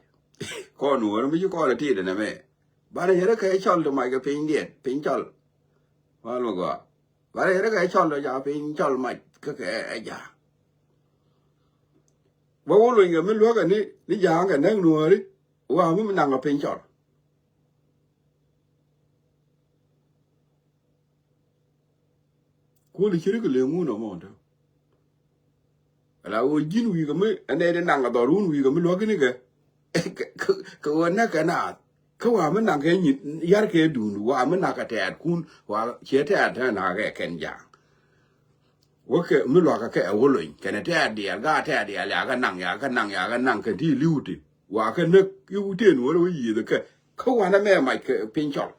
Kɔn wä, mi ci kɔn ɛ ti dɛ nɛ mɛ. Banɛ ceri kɛ cɔl ti mac kɛ piny diɛt, piny cɔl. Mal mi gɔaa. Banɛ ceri kɛ cɔl ti ca piny cɔl mac, kä kɛ ɛ ja̱a̱. Bä wä luny kɛ mi luäk kɛ ni, ni ja̱a̱ kɛ näk nuɔ̱ɔ̱ri, wa mi mi naŋ kɛ piny cɔl. Kuɔli ciri kɛ leŋun ɔmɔ tɔ. Ala wä ji̱n wi̱i̱ kɛ mi ɛnɛ di naŋ kɛ dhɔr wun wi̱i̱ kɛ mi luäk ni kɛ. Kɛ, kɛ, kɛ wä näk kɛ naath. Kä wa mi naŋ kɛ nyin yar kɛ dun wa mi naŋ kɛ tɛɛt kun wa ciɛ tɛɛt tɛ naŋ kɛ kɛn ja̱a̱ŋ. Wä kɛ mi luäk kɛ kɛ ɛ wä lony kɛnɛ tɛɛt diɛl ga tɛɛt diɛl ya kɛ naŋ ya kɛ naŋ ya kɛ naŋ kɛ ti li̱w ti. Wa kɛ näk i̱ wä tëë nuɔ̱ɔ̱r wä yiëëth kɛ. Kä wanɛ mɛ mac kɛ piny cɔl.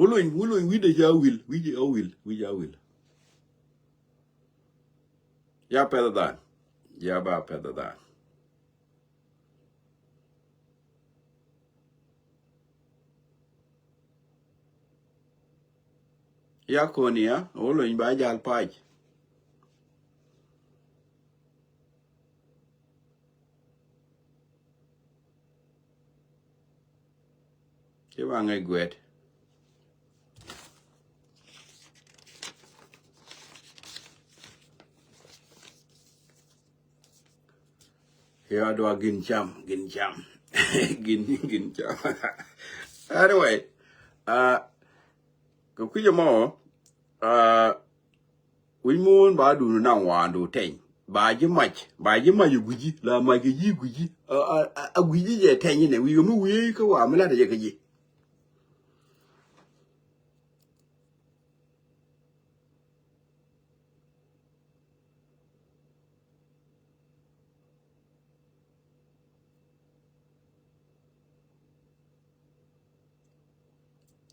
Wä luny, wä luny wi̱cdɛ ca wil, wi̱cdɛ ca wil, wi̱cdɛ ca wil. Ya pɛth dhan, ya ba pɛth dhan. Ya kɔn ya, wä luny ba jal pac. Ci ba ŋäc guɛt. Ya dua gin cam, gin cam. Gin, gin cam. Anyway, uh, kɛ kui̱c ɛmɔ, uh, wi̱c muun ba dun naŋ waan du tɛny. Ba ji̱ mac, ba ji̱ mac ɛ gui̱ci, la mac kɛ ji̱ gui̱ci. A, a, a, a gui̱ci jɛ tɛny inɛ, wi̱i̱ kɛ mi wi̱i̱ kä wa mi lat jɛ kɛ ji̱.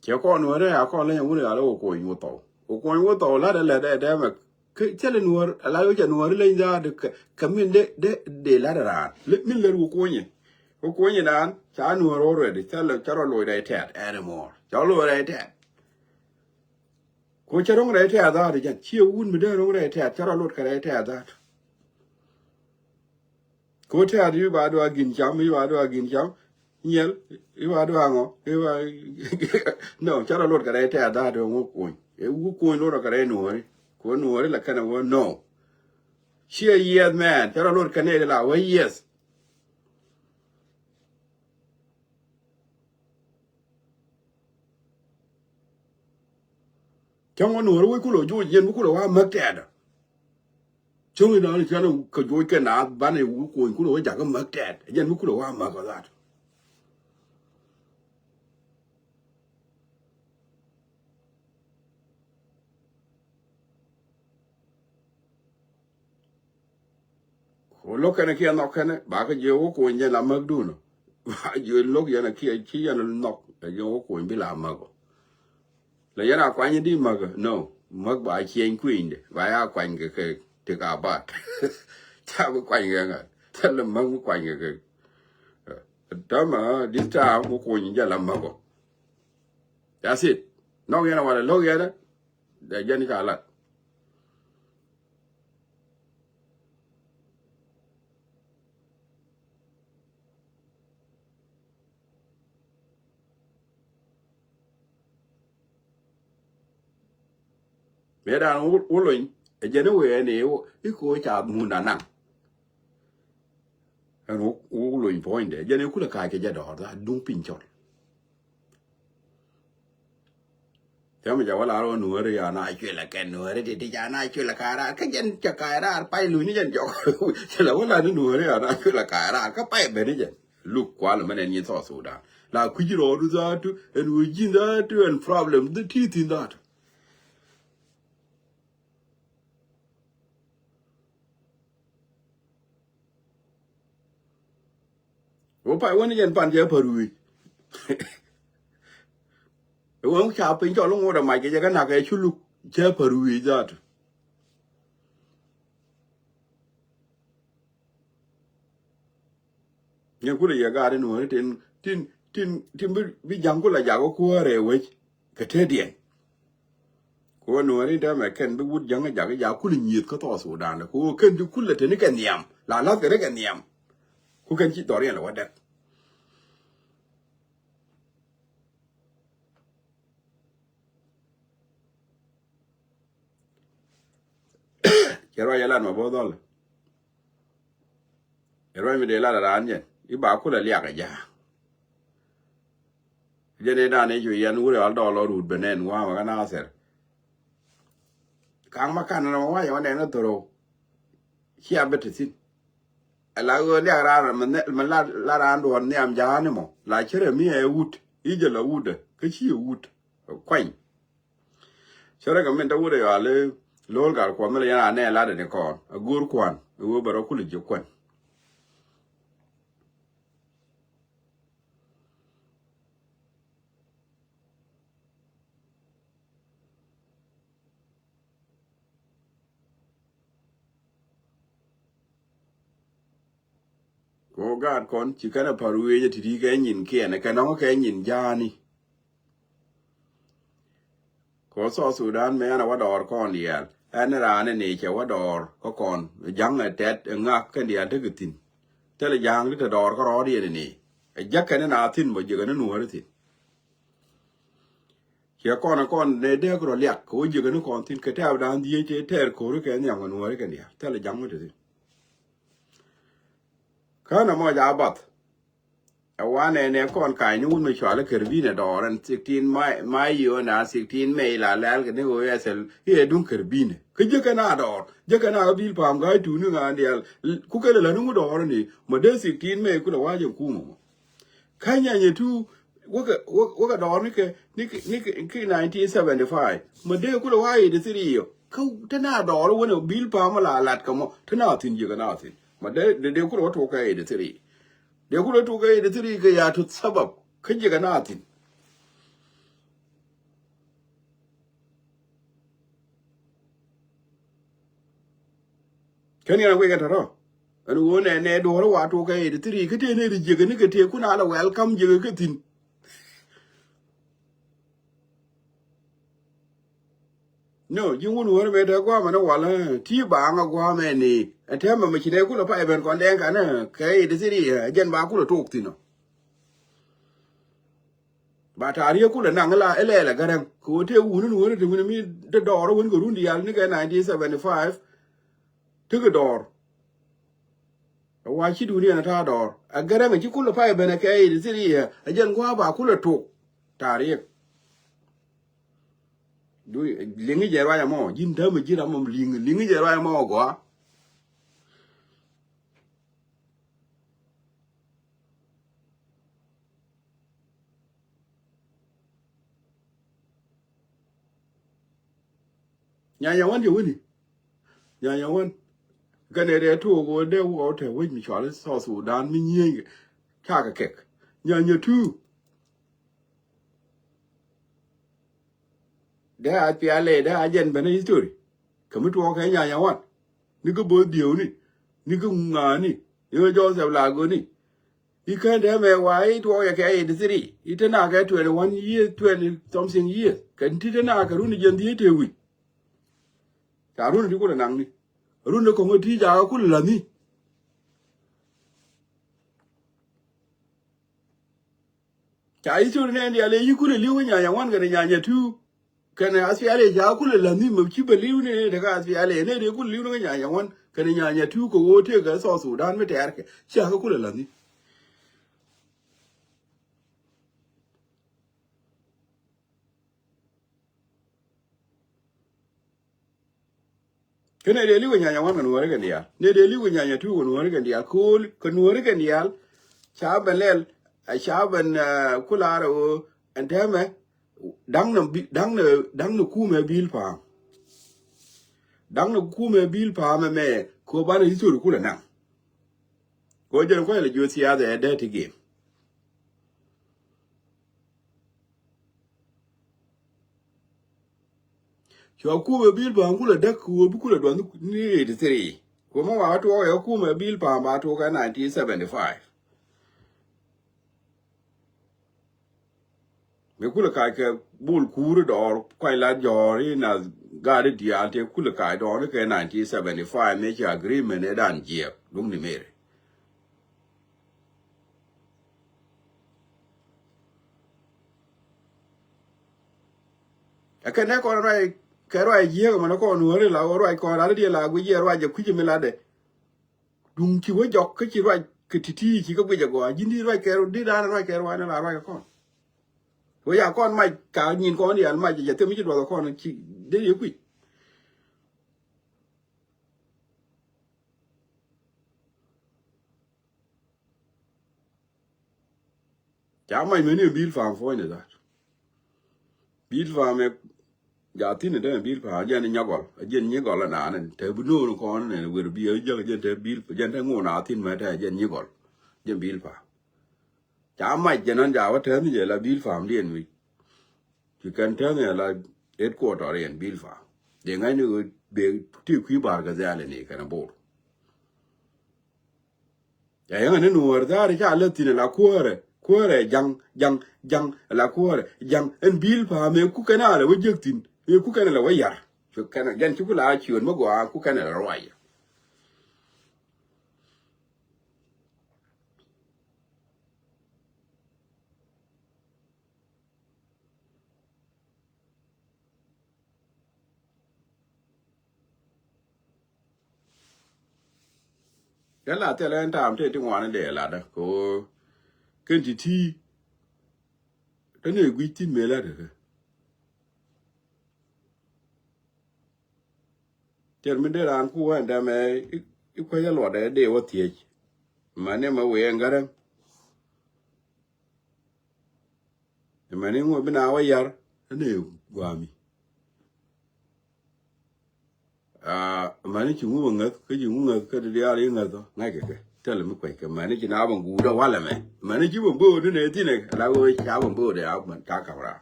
Cɛ kɔn nuɔ̱ɔ̱rɛ a kɔn leny a wuni a lɛ wä kuɔny wä thɔw. Wä kuɔny wä thɔw lat ɛ lɛ dɛ dɛ mɛ. Cɛ lɛ nuɔ̱ɔ̱r a la wä cɛ nuɔ̱ɔ̱r leny dha kɛ min dee dee lat raan. Min lɛ wä kuɔny in. Wä kuɔny in an ca nuɔ̱ɔ̱r already cɛ lɛ cɛ rɔ loc dɛ tɛt anymore. Cɛ rɔ loc dɛ tɛt. Ko cɛ ro̱ŋ rɛy tɛ̈th dhaat jɛn ciɛ wun mi dee ro̱ŋ rɛy tɛ̈th cɛ rɔ lot kɛ rɛy tɛ̈th dhaat. Ko tɛ̈th i̱ ba dua gin cam i̱ ba dua gin cam. Nyɛl i̱ ba dua ŋɔ i̱ ba no cɛ rɔ lot kɛ rɛy tɛ̈th dhaat ŋu kuny. I̱ wu kuny lot kɛ rɛy nuɔ̱ɔ̱ri. Ko nuɔ̱ɔ̱ri la kɛnɛ wä no. Ciɛ yiɛth mɛn cɛ rɔ lot kɛ nɛy la wä yiɛth. Cäŋ wä nuɔ̱ɔ̱r wec kulɛ joc yɛn mi kulɛ wa mäk tɛɛdä. Cäŋ idan cän kɛ joc kɛ naath banɛ wä kuɔny kulɛ wä jakä mäk tɛɛt yɛn mi kulɛ wa mäk ɔ that. Ko lo̱k kɛnɛ kiɛ nhɔk kɛnɛ ba kä jiɛ wä kuɔny jɛ la mäk dun. Ba jiɛ lo̱k yɛn a kiɛ ci yɛn nhɔk ɛ jiɛ wä kuɔny bi la mäk ɔ. La yɛn a kuany di mäk ɔ no mäk ba ciɛny kuinyde ba ya kuany kɛ kɛ tik a bat. Ca bi kuany kɛ ŋa. Ca lɛ mäk mi kuany kɛ kɛ. Tama this time wä kuɔny jɛ la mäk ɔ. That's it. Nɔk yɛn a walɛ lo̱k yɛn a. Dɛ jɛn ca lat. Mëë dan wä lony ɛ jɛn i̱ wëë ni i̱ ko̱ ca mun anaŋ. Ɛn wä lony puɔ̱nydɛ jɛn i̱ kulɛ ka̱a̱c kɛ jɛ dɔɔr dha duŋ piny cɔl. Tɛmɛ jɛ wä lar wä nuɔ̱ɔ̱ri ya na cuɛ lɛ kɛn nuɔ̱ɔ̱ri ti ti ca na cuɛ lɛ ka̱a̱c raar kä jɛn cɛ ka̱a̱c raar pay luny ni jɛn jɔk. Cɛ lɛ wä lar ni nuɔ̱ɔ̱ri ya na cuɛ lɛ ka̱a̱c raar kä pay ben ni jɛn. Luk kual mɛn ɛn nyin South Sudan la kui̱ci rɔɔdu dhaatu ɛn wä ji̱n dhaatu ɛn problem dhi ti thi̱n dhaatu. Wä pay wä ni jɛn pan cɛ pär wi̱i̱. Wä ca piny cɔl ŋot ɛ mac kɛ jɛ kä nak ɛ cu luk cɛ pär wi̱i̱ dhaatu. Ni kulɛ yɛ gaat in wä ni tin tin tin tin bi bi ja̱ŋ kulɛ jak wä kuäärɛ wec. Kɛ te diɛn. Ko nuɔ̱ɔ̱ri dämɛ kɛn bi wut jäŋä jakä ja kul nyieth kä thɔɔth Sudan dɛ ko kɛn ti kul lɛ teni kɛ nhiam la lath kɛ ri kɛ nhiam. Ku kɛn ci dhɔriɛn lɛ wä däk. Cɛ ruac yɛ lat ma bo̱o̱th dhɔl. Cɛ ruac mi dee lat a raan jɛn i̱ ba kulɛ liak a ja̱a̱. Jɛn i̱ dan i̱ cu yɛn wurɛ ɣal dɔɔl ɔ ruut ben nɛn wa̱a̱ ma kä Nathir. Ka̱ŋ ma kan nɛ ma wa̱a̱ yɛ ma nɛn kä thorow. Cia bä te thi̱n. Ala ɣöö liak raan mi la raan duɔ̱ɔ̱r nhiam ja̱a̱ni mɔ la cärɛ mi ɛ wut i̱ jɛ la wutdä kä ci ɛ wut. Kuany. Cä rɛ kɛ min te wut ɛ yɔal i̱ lo̱l gal kuɔth mi la yɛn a nɛ latdɛ ni kɔn a go̱o̱r kua̱n i̱ wee bɛ rɔ kul i̱ ji̱ kua̱n. Ko gaat kɔn ci kɛn a pa̱r wecä ti̱ti̱ kɛ nyin kiɛn kɛ nɔŋ kɛ nyin ja̱a̱ni. Ko South Sudan mɛ ɛn a wä dɔɔr kɔn diaal ɛn raan ni cɛ wä dɔɔr kä kɔn ja̱ŋ ɛ tɛt ɛ ŋak kɛn diaal tekɛ thi̱n. Thilɛ ja̱a̱ŋ ti te dɔɔr kä rɔɔd yɛn ni ɛ jäk kɛn na thi̱n bä jiäk ɛn nuɔ̱ɔ̱ri thi̱n. Ciɛ kɔn ɛ kɔn nɛ dee kɛ rɔ liak kɛ wä jiäk ɛn kɔn thi̱n kɛ tɛ̈ɛ̈p da̱a̱n dhieec tëë tɛɛr ko̱ri kɛ nhiam kɛ nuɔ̱ɔ̱ri kɛn diaal thilɛ ja̱ŋ mi te thi̱n. Kä nɔmɔ ca bath. Ɛ wanɛ nɛ kɔn kany ni wun mi cual i̱ Kɛrbinɛ dɔɔr ɛn sixteen May, May yio̱o̱na sixteen May la lɛl kɛ ni ɣöö ɛ thil i̱ ɛ duŋ Kɛrbinɛ. Kä jiäkɛ na dɔɔr, jiäkɛ na kä Bi̱i̱l Pa̱a̱m ga̱a̱c tuuni ŋa̱a̱n diaal. Ku kɛl ɛ la ni ŋu dɔɔr ni mɔ dee sixteen May ku la wa̱c ɛn kumɛ mɔ. Kä Nyanya two wäkɛ, wäkɛ, wäkɛ dɔɔr ni kɛ, ni kɛ, ni kɛ, kɛ nineteen seventy-five. Mɔ dee ku la wa̱c eighty-three yɔ. Kä te na dɔɔr wänɛ Bi̱i̱l Pa̱a̱m la lat kɛ mɔ te na thi̱n jiäkɛ na thi̱n. Mɔ dee, dee, dee ku la wä tuɔk kɛ eighty-three. Dee ku la tuɔk kɛ eighty-three kɛ ya tuth sabab kä jiäkɛ na thi̱n. Kɛn yɛn a wek ɛn tɔ̱tɔ̱ ɛn ɣöö nɛ nɛ duɔ̱ɔ̱r wa tuɔk kɛ eighty-three kä tëë nɛ ri jiäkɛ ni kɛ tëë kun a la welcome jiäkɛ kä thi̱n. No, ji̱ wun wär mëë te gua̱a̱mɛ ni wal, eh, ti baaŋ a gua̱a̱mɛ ni. Ɛ tɛmɛ mɛ ci nɛ kulɛ pay ben kɔn dɛŋ kanɛ kɛ eighty-three, eh, jɛn ba kulɛ tok thi̱n ɔ. Ba ta̱a̱ riek kulɛ naŋ ila ilɛl ɛ Gäräŋ kɛ ɣöö tëë wuni ni wuni ti wuni mi dee dɔɔr wuni kɛ run diaal ni kɛ nineteen seventy-five. Tekɛ dɔɔr. Ɛ wa ci duuni ɛn ɛ ta̱a̱ dɔɔr ɛ Gäräŋ ɛ ci kulɛ pay ben ɛ kɛ eighty-three ɛ jɛn gua̱a̱ ba kulɛ tok. Ta̱a̱ riek. Du liŋi jɛ ruac ɛmɔ ji̱n dämɛ ji̱ ram mɔ liŋ liŋi jɛ ruac ɛmɔ gɔaa. Nyanya wan jɛ wini. Nyanya wan. Kɛnɛ dee tuuk wä dee wä wä te wec mi cual South Sudan mi nyieny. Cakɛ kɛk. Nyanya two. Dee a pial lɛ dee a jɛn ben a history. Kɛ mi tuɔɔk kɛ Nyanya wan. Ni kä bo̱o̱th diewni. Ni kä ŋaani. Ni kä Joseph Lagoni. I̱ kän dee mɛ wa i̱ tuɔɔk yɛ kɛ eighty-three. I̱ te na kɛ twenty-one years, twenty something years. Kɛ ti te na kɛ run i̱ jɛn dhieec te wi̱c. Ca run i̱ ti kulɛ naŋni. Run i̱ kɔŋ i̱ ti ca kɛ kulɛ la̱ni. Ca history nɛn diaal ɛ yi kulɛ li̱w kä Nyanya wan kɛnɛ Nyanya two. Kɛnɛ SPLA ca kulɛ la̱ni mɛ ci bɛ li̱w ni tekɛ SPLA ni dee kulɛ li̱w ni kä Nyanya wan kɛnɛ Nyanya two kɛ ɣöö tëëkɛ South Sudan mi tɛɛrkɛ ca kɛ kulɛ la̱ni. Kä nɛ dee li̱w kɛ Nyanya wan kɛ Nuɔ̱ɔ̱ri kɛn diaal. Nɛ dee li̱w kɛ Nyanya two kɛ Nuɔ̱ɔ̱ri kɛn diaal. Ko̱o̱l kɛ Nuɔ̱ɔ̱ri kɛn diaal. Ca bɛ lɛl. A ca bɛn, eh, kular ɛ ɣöö ɛn tɛmɛ da̱ŋ nɛ bi, da̱ŋ nɛ, da̱ŋ nɛ kumɛ Bi̱i̱l Pa̱a̱m. Da̱ŋ nɛ kumɛ Bi̱i̱l Pa̱a̱m ɛmɛ kɛ ɣöö banɛ history kulɛ naŋ. Kɛ ɣöö jɛn kua̱c lɛ jiö thiath ɛ dee ti gem. Cua kumɛ Bi̱i̱l Pa̱a̱m kulɛ däk kɛ ɣöö bi kulɛ duɔth ni eighty-three. Kumɛ wa tuɔɔk ɛ kumɛ Bi̱i̱l Pa̱a̱m ba tuɔɔk ɛ nineteen seventy-five. Mi kulɛ kac kɛ bul kuuri dɔɔr kuac la jɔɔr i̱ na gaari diaal tëë kulɛ kac dɔɔr ni kɛ nineteen seventy-five mëë ci agreement ɛ dan jiɛɛk duŋ ni meri. Ɛ kɛn nɛ kɔn ruac kɛ ruac jiääk ɛmɛn kɔn Nuɔ̱ɔ̱ri la ɣöö ruac kɔn lat diɛ la guic yɛ ruac jɛ kui̱c mi latdɛ. Duŋ ci wä jɔk kä ci ruac kɛ ti̱ti̱ ci kä guic agɔaa ji̱n di ruac kɛ ru di raan ruac kɛ ruac ni la ruac kɛ kɔn. Wä ya kɔn mac ka nyin kɔn diaal mac jɛ thim ci duɔth kɔn ci dee yɛ kui̱c. Ca mac meni Bi̱i̱l Pa̱a̱m puɔ̱nydɛ that. Bi̱i̱l Pa̱a̱m ɛ ja thi̱n ɛ dee Bi̱i̱l Pa̱a̱m a jɛn nyagɔl a jɛn nyagɔl a naan ɛn te bi no̱o̱n kɔn ɛn wer bi ɛ jäk a jɛn te Bi̱i̱l jɛn te ŋo̱o̱n a thi̱n mɛ te a jɛn nyagɔl. Jɛn Bi̱i̱l Pa̱a̱m ca mac jɛn ɔn ja wä tɛth ni jɛ la Bi̱i̱l Pa̱a̱m diɛn wi̱c. Ci kɛn tɛth ni la headquarter yɛn Bi̱i̱l Pa̱a̱m dee ŋa̱cni ɣöö bee ti kui̱ Bar Gazal ni kɛn a Bor. Ca yäŋä ni Nuɔ̱ɔ̱r dhaari ca lä thi̱n ala kuäärɛ kuäärɛ jaŋ jaŋ jaŋ ala kuäärɛ jaŋ ɛn Bi̱i̱l Pa̱a̱m ëë kukɛn a lɛ wä jiäk thi̱n ëë kukɛn a lɛ wä yar. Cu kɛn a jɛn ci ku la ciöön mi gɔaa kukɛn a lɛ ruacɛ. Dee la thilɛ ɛn ta̱a̱m tëë ti ŋuan in dee latdä kɛ ɣöö kɛn ti ti. Te ni guic thi̱n mëë la̱t kɛ kɛ. Tiɛt mi dee raan ku wee ɛn dɛmɛ i̱ kuec ɛ luɔtdɛ dee wä thiec. Mani mɛ wee ɛn gärä. Mani ŋuɔ bi na wä yar ni guami. Mani ci ŋu bä ŋäth kä ci ŋu ŋäth kä di diaal i̱ ŋäth ɔ ŋa̱c kɛ kɛ. Thil mi kuec kɛ mani ci na bä guudä walɛ mɛ. Mani ci bä bo̱o̱d ni nɛ thi̱n ɛ la wee ca bä bo̱o̱d ɛ a bä ta ka̱m raa.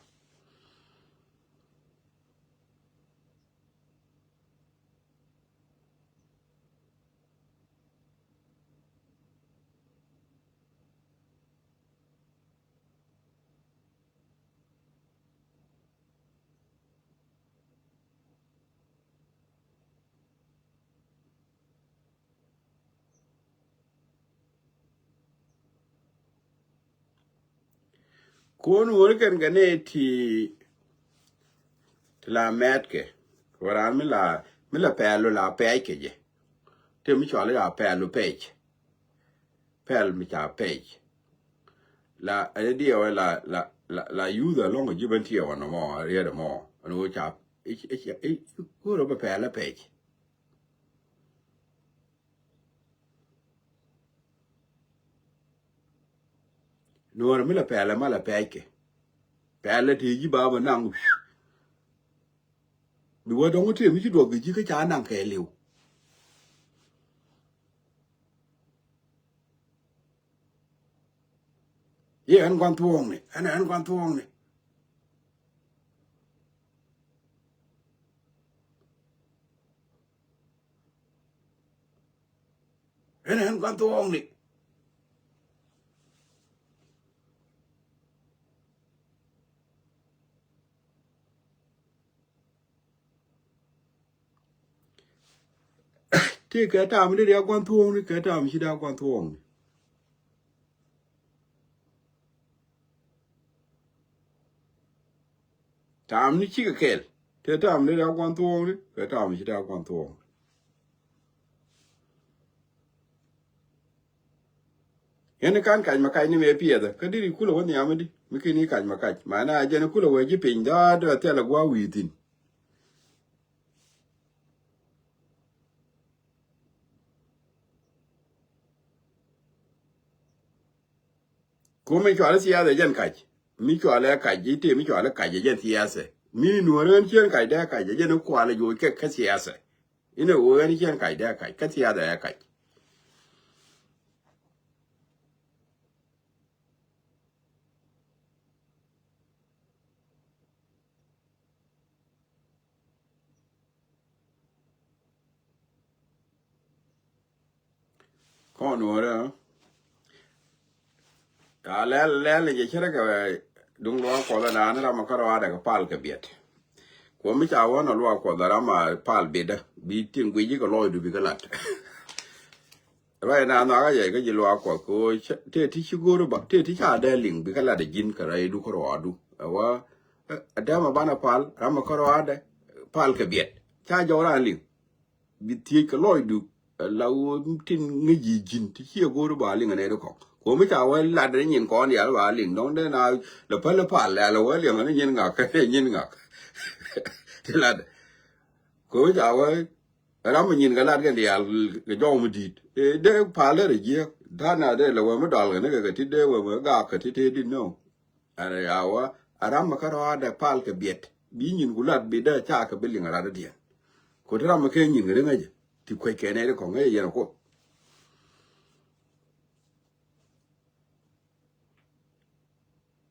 Kun wur kɛn kɛ ni ti ti la mɛt kɛ. Wä ran mi la mi la pɛɛlu la pɛɛc kɛ jɛ. Ti mi cɔal la pɛɛlu pɛɛc. Pɛɛl mi ca pɛɛc. La ɛn diɛwɛ la la la la yuth alɔŋ ji̱ ben tiɛwɛ nɔmɔ riɛt ɛmɔ ɛn wä ca i̱ i̱ i̱ i̱ kuurɛ bä pɛɛl la pɛɛc. Nuɔr mi la pɛlɛ ma la pɛc kɛ. Pɛlɛ ti ji̱ ba bä naŋ. Bi wä dɔŋ ti mi ci duɔk bi ji̱ kä ca naŋ kɛ liw. Yɛ ɛn gua̱n thuɔ̱ɔ̱ŋni ɛn ɛn gua̱n thuɔ̱ɔ̱ŋni. Ɛn ɛn gua̱n thuɔ̱ɔ̱ŋni. Ti kɛ tam ni ria gua̱n thuɔ̱ɔ̱ŋni kɛ tam ci da gua̱n thuɔ̱ɔ̱ŋni. Tam ni cikɛ kɛl. Tɛ tam ni da gua̱n thuɔ̱ɔ̱ŋni kɛ tam ci da gua̱n thuɔ̱ɔ̱ŋni. Yɛn ni kan kac ma kac ni mɛ piɛthɛ kä diri kulɛ wä nhiamä di mi kini kac ma kac ma na jɛn kulɛ wä ji̱ piny da̱a̱ dee thɛl a gua̱ wi̱i̱ thi̱n. Ku mi cual siasa jɛn kac. Mi cual ɛ kac ji̱ te mi cual ɛ kac jɛn siasa. Mi nuɔr ɣän ciɛn kac dee kac jɛn kual joc kɛ kä siasa. Inɛ ɣöö ɣän ciɛn kac dee kac kä siasa ɛ kac. Kɔn wärä. Ca lɛl lɛl jɛ cärä kɛ duŋ luaak kuɔth ɛ naan ram ɛ kärɔaadɛ kɛ pal kɛ biɛt. Kuɔth mi ca wä nɔ luaak kuɔth ɛ ram ɛ pal biɛtdä bi tin guic ji̱ kɛ lɔcdu bi kɛ lat. Ruac na nhɔakä jɛ kä ji̱ luaak kuɔth kɛ ɣöö tëë ti ci go̱o̱r ba tëë ti ca dee liŋ bi kä lat ɛ ji̱n kɛ rɛydu kärɔaadu. Ɛ wä ɛ dämɛ banɛ pal ram ɛ kärɔaadɛ pal kɛ biɛt ca jɔw raan liŋ. Bi thiec kɛ lɔcdu ɛ la ɣöö tin ŋäc ji̱ ji̱n ti ciɛ go̱o̱r ba liŋ ɛ nɛy ti kɔk. Kuɔ̱m mi ca wä lat ɛ nyin kɔn yal ba liŋ dɔ̱ŋ dee na lɛ päl ɛ pal lɛ lɛ wä liɛŋ ɛ ni nyin ŋak ɛ nyin ŋak. Ti lat ɛ kuɔ̱m mi ca wä ram mi nyin kɛ lat kɛn diaal kɛ jɔw mi di̱i̱t. Dee pal dee rɛ jiääk da̱a̱n na dee lɛ wee mi dɔal kɛ ni kɛ kɛ ti dee wee mi gaak kɛ ti tëë di̱t nɔw. Ɛn a wä a ram mi kä rɔaadɛ pal kɛ biɛt bi nyin ku lat bi dee ca kɛ bi liŋ rat diɛn. Ku ti ram mi kɛ nyin kɛ ri ŋäcɛ ti kuec kɛ nɛy ti kɔŋ ŋäcɛ yɛn a kuoth.